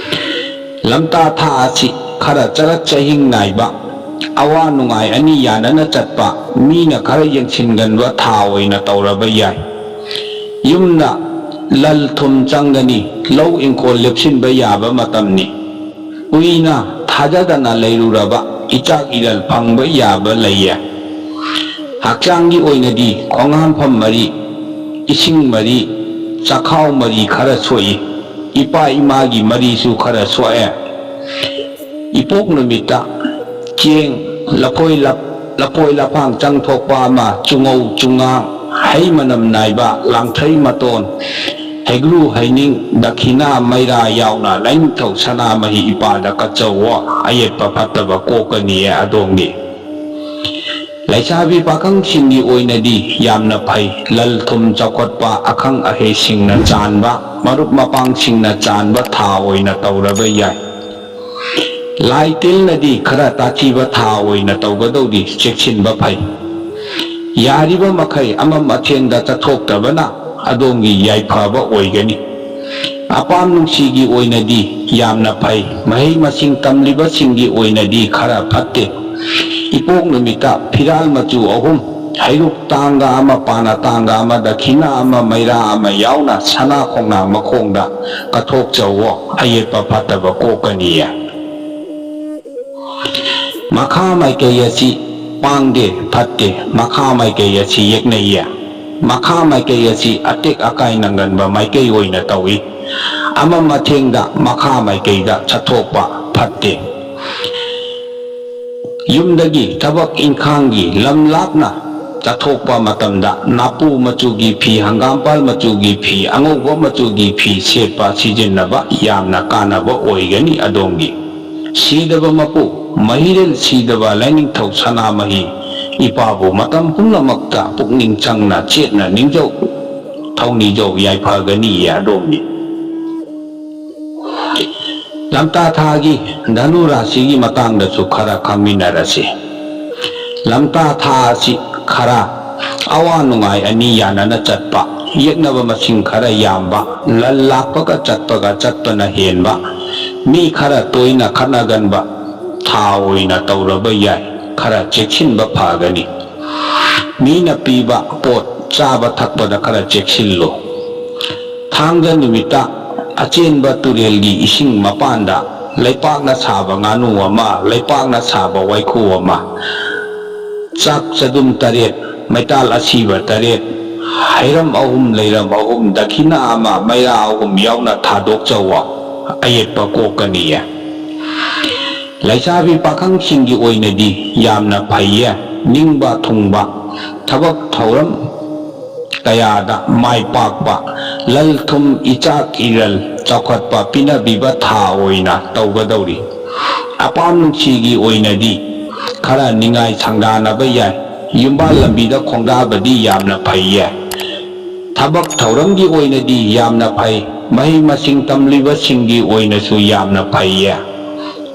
ꯂꯝꯇꯥ ꯊꯥ ꯑꯁꯤ ꯈꯔ ꯆꯔꯛ ꯆꯍꯤꯡ ꯅꯥꯏꯕ, ꯑꯋꯥ ꯅꯨꯡꯉꯥꯏ ꯑꯅꯤ ꯌꯥꯅꯅ ꯆꯠꯄ, ꯃꯤꯅ ꯈꯔ ꯌꯦꯡꯁꯤꯟꯒꯟꯕ ꯊꯥ ꯑꯣꯏꯅ ꯇꯧꯔꯕ ꯌꯥꯏ꯫ ꯌꯨꯝꯗ ꯂꯟ ꯊꯨꯝ ꯆꯪꯒꯅꯤ, ꯂꯧ ꯏꯪꯈꯣꯜ ꯂꯦꯞꯁꯤꯟꯕ ꯌꯥꯕ ꯃꯇꯝꯅꯤ꯫ ꯀꯨꯏꯅ ꯊꯥꯖꯗꯅ ꯂꯩꯔꯨꯔꯕ ꯏꯆꯥꯛ ꯏꯔꯜ ꯐꯪꯕ ꯌꯥꯕ ꯂꯩꯌꯦ꯫ ꯍꯛꯆꯥꯡꯒꯤ ꯑꯣꯏꯅꯗꯤ ꯈꯣꯡꯍꯥꯝꯐꯝ ꯃꯔꯤ, ꯏꯁꯤꯡ ꯃꯔꯤ, ꯆꯈꯥꯎ ꯃꯔꯤ ꯈꯔ ꯁꯣꯛꯏ꯫ ꯏꯄꯥ ꯏꯃꯥꯒꯤ ꯃꯔꯤꯁꯨ ꯈꯔ ꯁꯣꯛꯑꯦ꯫ ꯏꯄꯣꯛ ꯅꯨꯃꯤꯠꯇ ꯆꯦꯡ, ꯂꯐꯣꯏ ꯂꯞ-, ꯂꯐꯣꯏ ꯂꯐꯥꯡ ꯆꯪ ꯊꯣꯛꯄ ꯑꯃ, ꯆꯨꯉꯧ ꯆꯨꯉꯥꯡ, ꯍꯩ ꯃꯅꯝ ꯅꯥꯏꯕ, ꯂꯥꯡꯊ꯭ꯔꯩ ꯃꯇꯣꯟ, ꯍꯩꯒ꯭ꯔꯨ ꯍꯩꯅꯤꯡ ꯗꯈꯤꯅꯥ ꯃꯩꯔꯥ ꯌꯥꯎꯅ ꯂꯥꯏꯅꯤꯡꯊꯧ ꯁꯅꯥꯃꯍꯤ ꯏꯄꯥꯗ ꯀꯠꯆꯧꯋꯣ, ꯑꯌꯦꯠꯄ ꯐꯠꯇꯕ ꯀꯣꯛꯀꯅꯤꯌꯦ ꯑꯗꯣꯝꯒꯤ꯫ ꯂꯩꯁꯥꯕꯤ ꯄꯥꯈꯪꯁꯤꯡꯒꯤ ꯑꯣꯏꯅꯗꯤ ꯌꯥꯝꯅ ꯐꯩ꯫ ꯂꯜ ꯊꯨꯝ ꯆꯥꯎꯈꯠꯄ, ꯑꯈꯪ ꯑꯍꯩꯁꯤꯡꯅ ꯆꯥꯟꯕ, ꯃꯔꯨꯞ ꯃꯄꯥꯡꯁꯤꯡꯅ ꯆꯥꯟꯕ ꯊꯥ ꯑꯣꯏꯅ ꯇꯧꯔꯕ ꯌꯥꯏ꯫ ꯂꯥꯏ ꯇꯤꯜꯅꯗꯤ ꯈꯔ ꯇꯥꯊꯤꯕ ꯊꯥ ꯑꯣꯏꯅ ꯇꯧꯒꯗꯧꯔꯤ, ꯆꯦꯛꯁꯤꯟꯕ ꯐꯩ꯫ ꯌꯥꯔꯤꯕ ꯃꯈꯩ ꯑꯃꯝ ꯑꯊꯦꯡꯗ ꯆꯠꯊꯣꯛꯇꯕꯅ ꯑꯗꯣꯝꯒꯤ ꯌꯥꯏꯐꯕ ꯑꯣꯏꯒꯅꯤ꯫ ꯑꯄꯥꯝ ꯅꯨꯡꯁꯤꯒꯤ ꯑꯣꯏꯅꯗꯤ ꯌꯥꯝꯅ ꯐꯩ꯫ ꯃꯍꯩ ꯃꯁꯤꯡ ꯇꯝꯂꯤꯕꯁꯤꯡꯒꯤ ꯑꯣꯏꯅꯗꯤ ꯈꯔ ꯐꯠꯇꯦ꯫ ꯏꯄꯣꯛ ꯅꯨꯃꯤꯠꯇ ꯐꯤꯔꯥꯜ ꯃꯆꯨ ꯑꯍꯨꯝ, ꯍꯩꯔꯨꯛ ꯇꯥꯡꯒ ꯑꯃ, ꯄꯥꯅ ꯇꯥꯡꯒ ꯑꯃ, ꯗꯈꯤꯅꯥ ꯑꯃ, ꯃꯩꯔꯥ ꯑꯃ ꯌꯥꯎꯅ ꯁꯅꯥ ꯈꯣꯡꯅꯥꯡ ꯃꯈꯣꯡꯗ ꯀꯠꯊꯣꯛꯆꯧꯋꯣ, ꯑꯌꯦꯠꯄ ꯐꯠꯇꯕ ꯀꯣꯛꯀꯅꯤꯌꯦ꯫ ꯃꯈꯥ ꯃꯥꯏꯀꯩ ꯑꯁꯤ ꯄꯥꯡꯗꯦ, ꯐꯠꯇꯦ꯫ ꯃꯈꯥ ꯃꯥꯏꯀꯩ ꯑꯁꯤ ꯌꯦꯛꯅꯩꯌꯦ꯫ ꯃꯈꯥ ꯃꯥꯏꯀꯩ ꯑꯁꯤ ꯑꯇꯦꯛ ꯑꯀꯥꯏ ꯅꯪꯒꯟꯕ ꯃꯥꯏꯀꯩ ꯑꯣꯏꯅ ꯇꯧꯏ꯫ ꯑꯃꯝ ꯑꯊꯦꯡꯗ ꯃꯈꯥ ꯃꯥꯏꯀꯩꯗ ꯆꯠꯊꯣꯛꯄ ꯐꯠꯇꯦ꯫ ꯌꯨꯝꯗꯒꯤ ꯊꯕꯛ ꯏꯪꯈꯥꯡꯒꯤ ꯂꯝ ꯂꯥꯞꯅ ꯆꯠꯊꯣꯛꯄ ꯃꯇꯝꯗ ꯅꯥꯄꯨ ꯃꯆꯨꯒꯤ ꯐꯤ, ꯍꯪꯒꯥꯝꯄꯥꯜ ꯃꯆꯨꯒꯤ ꯐꯤ, ꯑꯉꯧꯕ ꯃꯆꯨꯒꯤ ꯐꯤ ꯁꯦꯠꯄ ꯁꯤꯖꯤꯟꯅꯕ ꯌꯥꯝꯅ ꯀꯥꯟꯅꯕ ꯑꯣꯏꯒꯅꯤ ꯑꯗꯣꯝꯒꯤ꯫ ꯁꯤꯗꯕ ꯃꯄꯨ, ꯃꯍꯤꯔꯦꯜ ꯁꯤꯗꯕ ꯂꯥꯏꯅꯤꯡꯊꯧ ꯁꯅꯥꯃꯍꯤ ꯏꯄꯥꯕꯨ ꯃꯇꯝ ꯄꯨꯝꯅꯃꯛꯇ ꯄꯨꯛꯅꯤꯡ ꯆꯪꯅ ꯆꯦꯠꯅ ꯅꯤꯡꯖꯧ, ꯊꯧꯅꯤꯖꯧ ꯌꯥꯏꯐꯒꯅꯤꯌꯦ ꯑꯗꯣꯝꯒꯤ꯫ ꯂꯝꯇꯥ ꯊꯥꯒꯤ ꯙꯅꯨ ꯔꯥꯁꯤꯒꯤ ꯃꯇꯥꯡꯗꯁꯨ ꯈꯔ ꯈꯪꯃꯤꯟꯅꯔꯁꯤ꯫ ꯂꯝꯇꯥ ꯊꯥ ꯑꯁꯤ ꯈꯔ ꯑꯋꯥ ꯅꯨꯡꯉꯥꯏ ꯑꯅꯤ ꯌꯥꯅꯅ ꯆꯠꯄ, ꯌꯦꯛꯅꯕ ꯃꯁꯤꯡ ꯈꯔ ꯌꯥꯝꯕ, ꯂꯟ ꯂꯥꯛꯄꯒ ꯆꯠꯄꯒ ꯆꯠꯄꯅ ꯍꯦꯟꯕ, ꯃꯤ ꯈꯔ ꯇꯣꯏꯅ ꯈꯠꯅꯒꯟꯕ ꯊꯥ ꯑꯣꯏꯅ ꯇꯧꯔꯕ ꯌꯥꯏ꯫ ꯈꯔ ꯆꯦꯛꯁꯤꯟꯕ ꯐꯒꯅꯤ꯫ ꯃꯤꯅ ꯄꯤꯕ ꯄꯣꯠ ꯆꯥꯕ ꯊꯛꯄꯗ ꯈꯔ ꯆꯦꯛꯁꯤꯜꯂꯨ꯫ ꯊꯥꯡꯖ ꯅꯨꯃꯤꯠꯇ ꯑꯆꯦꯟꯕ ꯇꯨꯔꯦꯜꯒꯤ ꯏꯁꯤꯡ ꯃꯄꯥꯟꯗ ꯂꯩꯄꯥꯛꯅ ꯁꯥꯕ ꯉꯥꯅꯨ ꯑꯃ, ꯂꯩꯄꯥꯛꯅ ꯁꯥꯕ ꯋꯥꯏꯈꯨ ꯑꯃ, ꯆꯥꯛ ꯆꯗꯨꯝ ꯇꯔꯦꯠ, ꯃꯩꯇꯥꯜ ꯑꯁꯤꯕ ꯇꯔꯦꯠ, ꯍꯩꯔꯝ ꯑꯍꯨꯝ, ꯂꯩꯔꯝ ꯑꯍꯨꯝ, ꯗꯈꯤꯅꯥ ꯑꯃ, ꯃꯩꯔꯥ ꯑꯍꯨꯝ ꯌꯥꯎꯅ ꯊꯥꯗꯣꯛꯆꯧꯋꯣ, ꯑꯌꯦꯠꯄ ꯀꯣꯛꯀꯅꯤꯌꯦ꯫ ꯂꯩꯁꯥꯕꯤ ꯄꯥꯈꯪꯁꯤꯡꯒꯤ ꯑꯣꯏꯅꯗꯤ ꯌꯥꯝꯅ ꯐꯩꯌꯦ꯫ ꯅꯤꯡꯕ ꯊꯨꯡꯕ, ꯊꯕꯛ ꯊꯧꯔꯝ ꯀꯌꯥꯗ ꯃꯥꯏ ꯄꯥꯛꯄ, ꯂꯟ ꯊꯨꯝ, ꯏꯆꯥꯛ ꯏꯔꯜ, ꯆꯥꯎꯈꯠꯄ ꯄꯤꯅꯕꯤꯕ ꯊꯥ ꯑꯣꯏꯅ ꯇꯧꯒꯗꯧꯔꯤ꯫ ꯑꯄꯥꯝ ꯅꯨꯡꯁꯤꯒꯤ ꯑꯣꯏꯅꯗꯤ ꯈꯔ ꯅꯤꯡꯉꯥꯏ ꯁꯪꯗꯥꯅꯕ ꯌꯥꯏ꯫ ꯌꯨꯝꯕꯥꯜ ꯂꯝꯕꯤꯗ ꯈꯣꯡꯗꯥꯕꯗꯤ ꯌꯥꯝꯅ ꯐꯩꯌꯦ꯫ ꯊꯕꯛ ꯊꯧꯔꯝꯒꯤ ꯑꯣꯏꯅꯗꯤ ꯌꯥꯝꯅ ꯐꯩ꯫ ꯃꯍꯩ ꯃꯁꯤꯡ ꯇꯝꯂꯤꯕꯁꯤꯡꯒꯤ ꯑꯣꯏꯅꯁꯨ ꯌꯥꯝꯅ ꯐꯩꯌꯦ꯫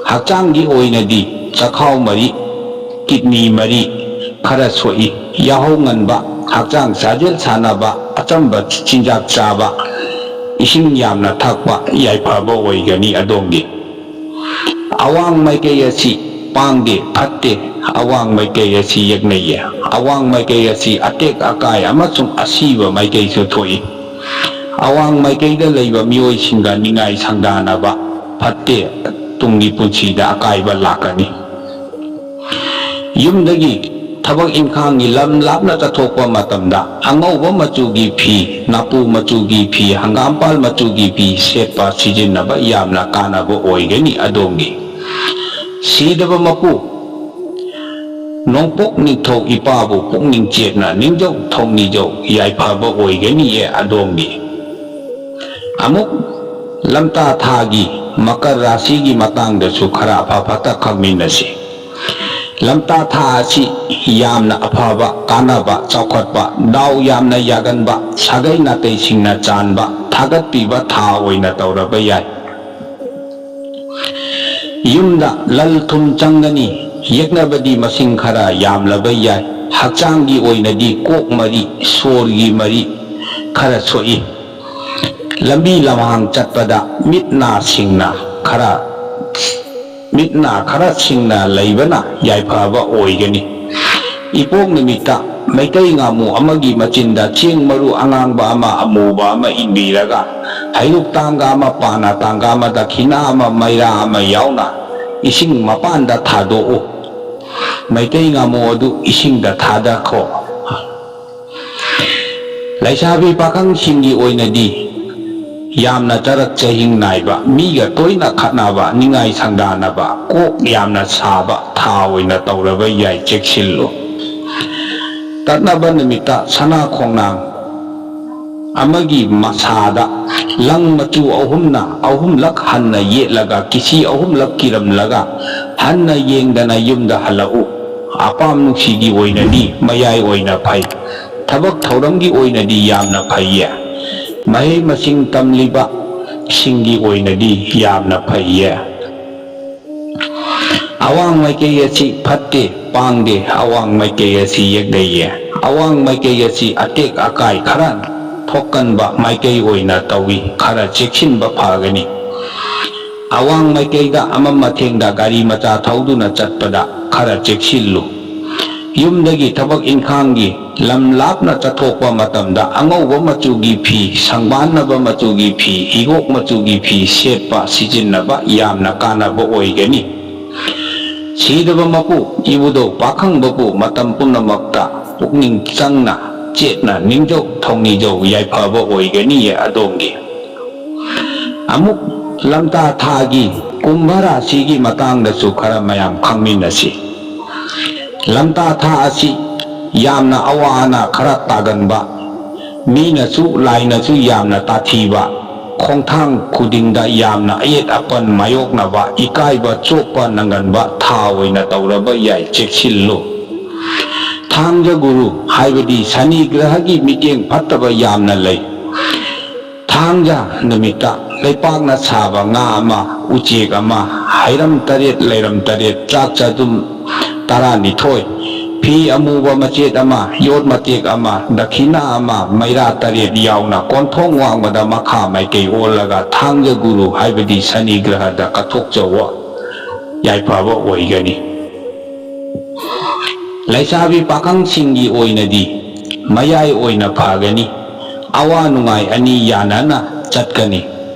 ꯍꯛꯆꯥꯡꯒꯤ ꯑꯣꯏꯅꯗꯤ ꯆꯈꯥꯎ ꯃꯔꯤ, ꯀꯤꯗꯅꯤ ꯃꯔꯤ ꯈꯔ ꯁꯣꯛꯏ꯫ ꯌꯥꯍꯧ ꯉꯟꯕ, ꯍꯛꯆꯥꯡ ꯁꯥꯖꯦꯜ ꯁꯥꯟꯅꯕ, ꯑꯆꯝꯕ ꯆꯤꯟꯖꯥꯛ ꯆꯥꯕ, ꯏꯁꯤꯡ ꯌꯥꯝꯅ ꯊꯛꯄ ꯌꯥꯏꯐꯕ ꯑꯣꯏꯒꯅꯤ ꯑꯗꯣꯝꯒꯤ꯫ ꯑꯋꯥꯡ ꯃꯥꯏꯀꯩ ꯑꯁꯤ ꯄꯥꯡꯗꯦ, ꯐꯠꯇꯦ꯫ ꯑꯋꯥꯡ ꯃꯥꯏꯀꯩ ꯑꯁꯤ ꯌꯦꯛꯅꯩꯌꯦ꯫ ꯑꯋꯥꯡ ꯃꯥꯏꯀꯩ ꯑꯁꯤ ꯑꯇꯦꯛ ꯑꯀꯥꯏ ꯑꯃꯁꯨꯡ ꯑꯁꯤꯕ ꯃꯥꯏꯀꯩꯁꯨ ꯊꯣꯛꯏ꯫ ꯑꯋꯥꯡ ꯃꯥꯏꯀꯩꯗ ꯂꯩꯕ ꯃꯤꯑꯣꯏꯁꯤꯡꯒ ꯅꯤꯡꯉꯥꯏ ꯁꯪꯗꯥꯅꯕ ꯐꯠꯇꯦ, ꯇꯨꯡꯒꯤ ꯄꯨꯟꯁꯤꯗ ꯑꯀꯥꯏꯕ ꯂꯥꯛꯀꯅꯤ꯫ ꯌꯨꯝꯗꯒꯤ ꯊꯕꯛ ꯏꯪꯈꯥꯡꯒꯤ ꯂꯝ ꯂꯥꯞꯅ ꯆꯠꯊꯣꯛꯄ ꯃꯇꯝꯗ ꯑꯉꯧꯕ ꯃꯆꯨꯒꯤ ꯐꯤ, ꯅꯥꯄꯨ ꯃꯆꯨꯒꯤ ꯐꯤ, ꯍꯪꯒꯥꯝꯄꯥꯜ ꯃꯆꯨꯒꯤ ꯐꯤ ꯁꯦꯠꯄ ꯁꯤꯖꯤꯟꯅꯕ ꯌꯥꯝꯅ ꯀꯥꯟꯅꯕ ꯑꯣꯏꯒꯅꯤ ꯑꯗꯣꯝꯒꯤ꯫ ꯁꯤꯗꯕ ꯃꯄꯨ ꯅꯣꯡꯄꯣꯛ ꯅꯤꯡꯊꯧ ꯏꯄꯥꯕꯨ ꯄꯨꯛꯅꯤꯡ ꯆꯦꯠꯅ ꯅꯤꯡꯖꯧ ꯊꯧꯅꯤꯖꯧ ꯌꯥꯏꯐꯕ ꯑꯣꯏꯒꯅꯤꯌꯦ ꯑꯗꯣꯝꯒꯤ꯫ ꯑꯃꯨꯛ ꯂꯝꯇꯥ ꯊꯥꯒꯤ ꯃꯀꯔ ꯔꯥꯁꯤꯒꯤ ꯃꯇꯥꯡꯗꯁꯨ ꯈꯔ ꯑꯐ ꯐꯠꯇ ꯈꯪꯃꯤꯟꯅꯁꯤ꯫ ꯂꯝꯇꯥ ꯊꯥ ꯑꯁꯤ ꯌꯥꯝꯅ ꯑꯐꯕ, ꯀꯥꯟꯅꯕ, ꯆꯥꯎꯈꯠꯄ, ꯗꯥꯎ ꯌꯥꯝꯅ ꯌꯥꯒꯟꯕ, ꯁꯥꯒꯩ ꯅꯥꯇꯩꯁꯤꯡꯅ ꯆꯥꯟꯕ, ꯊꯥꯒꯠꯄꯤꯕ ꯊꯥ ꯑꯣꯏꯅ ꯇꯧꯔꯕ ꯌꯥꯏ꯫ ꯌꯨꯝꯗ ꯂꯟ ꯊꯨꯝ ꯆꯪꯒꯅꯤ꯫ ꯌꯦꯛꯅꯕꯗꯤ ꯃꯁꯤꯡ ꯈꯔ ꯌꯥꯝꯂꯕ ꯌꯥꯏ꯫ ꯍꯛꯆꯥꯡꯒꯤ ꯑꯣꯏꯅꯗꯤ ꯀꯣꯛ ꯃꯔꯤ, ꯁꯣꯔꯒꯤ ꯃꯔꯤ ꯈꯔ ꯁꯣꯛꯏ꯫ ꯂꯝꯕꯤ ꯂꯝꯍꯥꯡ ꯆꯠꯄꯗ ꯃꯤꯠ ꯅꯥ ꯁꯤꯡꯅ ꯈꯔ, ꯃꯤꯠ ꯅꯥ ꯈꯔ ꯁꯤꯡꯅ ꯂꯩꯕꯅ ꯌꯥꯏꯐꯕ ꯑꯣꯏꯒꯅꯤ꯫ ꯏꯄꯣꯛ ꯅꯨꯃꯤꯠꯇ ꯃꯩꯇꯩ ꯉꯥꯃꯨ ꯑꯃꯒꯤ ꯃꯆꯤꯟꯗ ꯆꯦꯡ ꯃꯔꯨ ꯑꯉꯥꯡꯕ ꯑꯃ, ꯑꯃꯨꯕ ꯑꯃ ꯏꯟꯕꯤꯔꯒ, ꯍꯩꯔꯨꯛ ꯇꯥꯡꯒ ꯑꯃ, ꯄꯥꯅ ꯇꯥꯡꯒ ꯑꯃ, ꯗꯈꯤꯅꯥ ꯑꯃ, ꯃꯩꯔꯥ ꯑꯃ ꯌꯥꯎꯅ ꯏꯁꯤꯡ ꯃꯄꯥꯟꯗ ꯊꯥꯗꯣꯛꯎ꯫ ꯃꯩꯇꯩ ꯉꯥꯃꯨ ꯑꯗꯨ ꯏꯁꯤꯡꯗ ꯊꯥꯗꯈꯣ꯫ ꯂꯩꯁꯥꯕꯤ ꯄꯥꯈꯪꯁꯤꯡꯒꯤ ꯑꯣꯏꯅꯗꯤ ꯌꯥꯝꯅ ꯆꯔꯛ ꯆꯍꯤꯡ ꯅꯥꯏꯕ, ꯃꯤꯒ ꯇꯣꯏꯅ ꯈꯠꯅꯕ, ꯅꯤꯡꯉꯥꯏ ꯁꯪꯗꯥꯅꯕ, ꯀꯣꯛ ꯌꯥꯝꯅ ꯁꯥꯕ ꯊꯥ ꯑꯣꯏꯅ ꯇꯧꯔꯕ ꯌꯥꯏ, ꯆꯦꯛꯁꯤꯜꯂꯨ꯫ ꯇꯠꯅꯕ ꯅꯨꯃꯤꯠꯇ ꯁꯅꯥ ꯈꯣꯡꯅꯥꯡ ꯑꯃꯒꯤ ꯃꯁꯥꯗ ꯂꯪ ꯃꯆꯨ ꯑꯍꯨꯝꯅ ꯑꯍꯨꯝꯂꯛ ꯍꯟꯅ ꯌꯦꯠꯂꯒ ꯀꯤꯁꯤ ꯑꯍꯨꯝꯂꯛ ꯀꯤꯔꯝꯂꯒ ꯍꯟꯅ ꯌꯦꯡꯗꯅ ꯌꯨꯝꯗ ꯍꯜꯂꯛꯎ꯫ ꯑꯄꯥꯝ ꯅꯨꯡꯁꯤꯒꯤ ꯑꯣꯏꯅꯗꯤ ꯃꯌꯥꯏ ꯑꯣꯏꯅ ꯐꯩ꯫ ꯊꯕꯛ ꯊꯧꯔꯝꯒꯤ ꯑꯣꯏꯅꯗꯤ ꯌꯥꯝꯅ ꯐꯩꯌꯦ꯫ ꯃꯍꯩ ꯃꯁꯤꯡ ꯇꯝꯂꯤꯕꯁꯤꯡꯒꯤ ꯑꯣꯏꯅꯗꯤ ꯌꯥꯝꯅ ꯐꯩꯌꯦ꯫ ꯑꯋꯥꯡ ꯃꯥꯏꯀꯩ ꯑꯁꯤ ꯐꯠꯇꯦ, ꯄꯥꯡꯗꯦ꯫ ꯑꯋꯥꯡ ꯃꯥꯏꯀꯩ ꯑꯁꯤ ꯌꯦꯛꯅꯩꯌꯦ꯫ ꯑꯋꯥꯡ ꯃꯥꯏꯀꯩ ꯑꯁꯤ ꯑꯇꯦꯛ ꯑꯀꯥꯏ ꯈꯔ ꯊꯣꯛꯀꯟꯕ ꯃꯥꯏꯀꯩ ꯑꯣꯏꯅ ꯇꯧꯏ꯫ ꯈꯔ ꯆꯦꯛꯁꯤꯟꯕ ꯐꯒꯅꯤ꯫ ꯑꯋꯥꯡ ꯃꯥꯏꯀꯩꯗ ꯑꯃꯝ ꯑꯊꯦꯡꯗ ꯒꯥꯔꯤ ꯃꯆꯥ ꯊꯧꯗꯨꯅ ꯆꯠꯄꯗ ꯈꯔ ꯆꯦꯛꯁꯤꯜꯂꯨ꯫ ꯌꯨꯝꯗꯒꯤ ꯊꯕꯛ ꯏꯪꯈꯥꯡꯒꯤ ꯂꯝ ꯂꯥꯞꯅ ꯆꯠꯊꯣꯛꯄ ꯃꯇꯝꯗ ꯑꯉꯧꯕ ꯃꯆꯨꯒꯤ ꯐꯤ, ꯁꯪꯕꯥꯟꯅꯕ ꯃꯆꯨꯒꯤ ꯐꯤ, ꯍꯤꯒꯣꯛ ꯃꯆꯨꯒꯤ ꯐꯤ ꯁꯦꯠꯄ ꯁꯤꯖꯤꯟꯅꯕ ꯌꯥꯝꯅ ꯀꯥꯟꯅꯕ ꯑꯣꯏꯒꯅꯤ꯫ ꯁꯤꯗꯕ ꯃꯄꯨ, ꯏꯕꯨꯙꯧ ꯄꯥꯈꯪꯕꯕꯨ ꯃꯇꯝ ꯄꯨꯝꯅꯃꯛꯇ ꯄꯨꯛꯅꯤꯡ ꯆꯪꯅ, ꯆꯦꯠꯅ ꯅꯤꯡꯖꯧ ꯊꯧꯅꯤꯖꯧ, ꯌꯥꯏꯐꯕ ꯑꯣꯏꯒꯅꯤꯌꯦ ꯑꯗꯣꯝꯒꯤ꯫ ꯑꯃꯨꯛ ꯂꯝꯇꯥ ꯊꯥꯒꯤ ꯀꯨꯝꯚ ꯔꯥꯁꯤꯒꯤ ꯃꯇꯥꯡꯗꯁꯨ ꯈꯔ ꯃꯌꯥꯝ ꯈꯪꯃꯤꯟꯅꯁꯤ꯫ ꯂꯝꯇꯥ ꯊꯥ ꯑꯁꯤ ꯌꯥꯝꯅ ꯑꯋꯥ ꯑꯅꯥ ꯈꯔ ꯇꯥꯒꯟꯕ, ꯃꯤꯅꯁꯨ ꯂꯥꯏꯅꯁꯨ ꯌꯥꯝꯅ ꯇꯥꯊꯤꯕ, ꯈꯣꯡꯊꯥꯡ ꯈꯨꯗꯤꯡꯗ ꯌꯥꯝꯅ ꯑꯌꯦꯠ ꯑꯄꯟ ꯃꯥꯌꯣꯛꯅꯕ, ꯏꯀꯥꯏꯕ ꯆꯣꯛꯄ ꯅꯪꯒꯟꯕ ꯊꯥ ꯑꯣꯏꯅ ꯇꯧꯔꯕ ꯌꯥꯏ, ꯆꯦꯛꯁꯤꯜꯂꯨ꯫ ꯊꯥꯡꯖ ꯒꯨꯔꯨ ꯍꯥꯏꯕꯗꯤ ꯁꯅꯤ ꯒ꯭ꯔꯍꯒꯤ ꯃꯤꯠꯌꯦꯡ ꯐꯠꯇꯕ ꯌꯥꯝꯅ ꯂꯩ꯫ ꯊꯥꯡꯖ ꯅꯨꯃꯤꯠꯇ ꯂꯩꯄꯥꯛꯅ ꯁꯥꯕ ꯉꯥ ꯑꯃ, ꯎꯆꯦꯛ ꯑꯃ, ꯍꯩꯔꯝ ꯇꯔꯦꯠ, ꯂꯩꯔꯝ ꯇꯔꯦꯠ, ꯆꯥꯛ ꯆꯗꯨꯝ ꯇꯔꯥꯅꯤꯊꯣꯏ, ꯐꯤ ꯑꯃꯨꯕ ꯃꯆꯦꯠ ꯑꯃ, ꯌꯣꯠ ꯃꯇꯦꯛ ꯑꯃ, ꯗꯈꯤꯅꯥ ꯑꯃ, ꯃꯩꯔꯥ ꯇꯔꯦꯠ ꯌꯥꯎꯅ ꯀꯣꯟꯊꯣꯡ ꯋꯥꯡꯃꯗ ꯃꯈꯥ ꯃꯥꯏꯀꯩ ꯑꯣꯜꯂꯒ ꯊꯥꯡꯖ ꯒꯨꯔꯨ ꯍꯥꯏꯕꯗꯤ ꯁꯅꯤ ꯒ꯭ꯔꯍꯗ ꯀꯠꯊꯣꯛꯆꯧꯑꯣ꯫ ꯌꯥꯏꯐꯕ ꯑꯣꯏꯒꯅꯤ꯫ ꯂꯩꯁꯥꯕꯤ ꯄꯥꯈꯪꯁꯤꯡꯒꯤ ꯑꯣꯏꯅꯗꯤ ꯃꯌꯥꯏ ꯑꯣꯏꯅ ꯐꯒꯅꯤ꯫ ꯑꯋꯥ ꯅꯨꯡꯉꯥꯏ ꯑꯅꯤ ꯌꯥꯅꯅ ꯆꯠꯀꯅꯤ꯫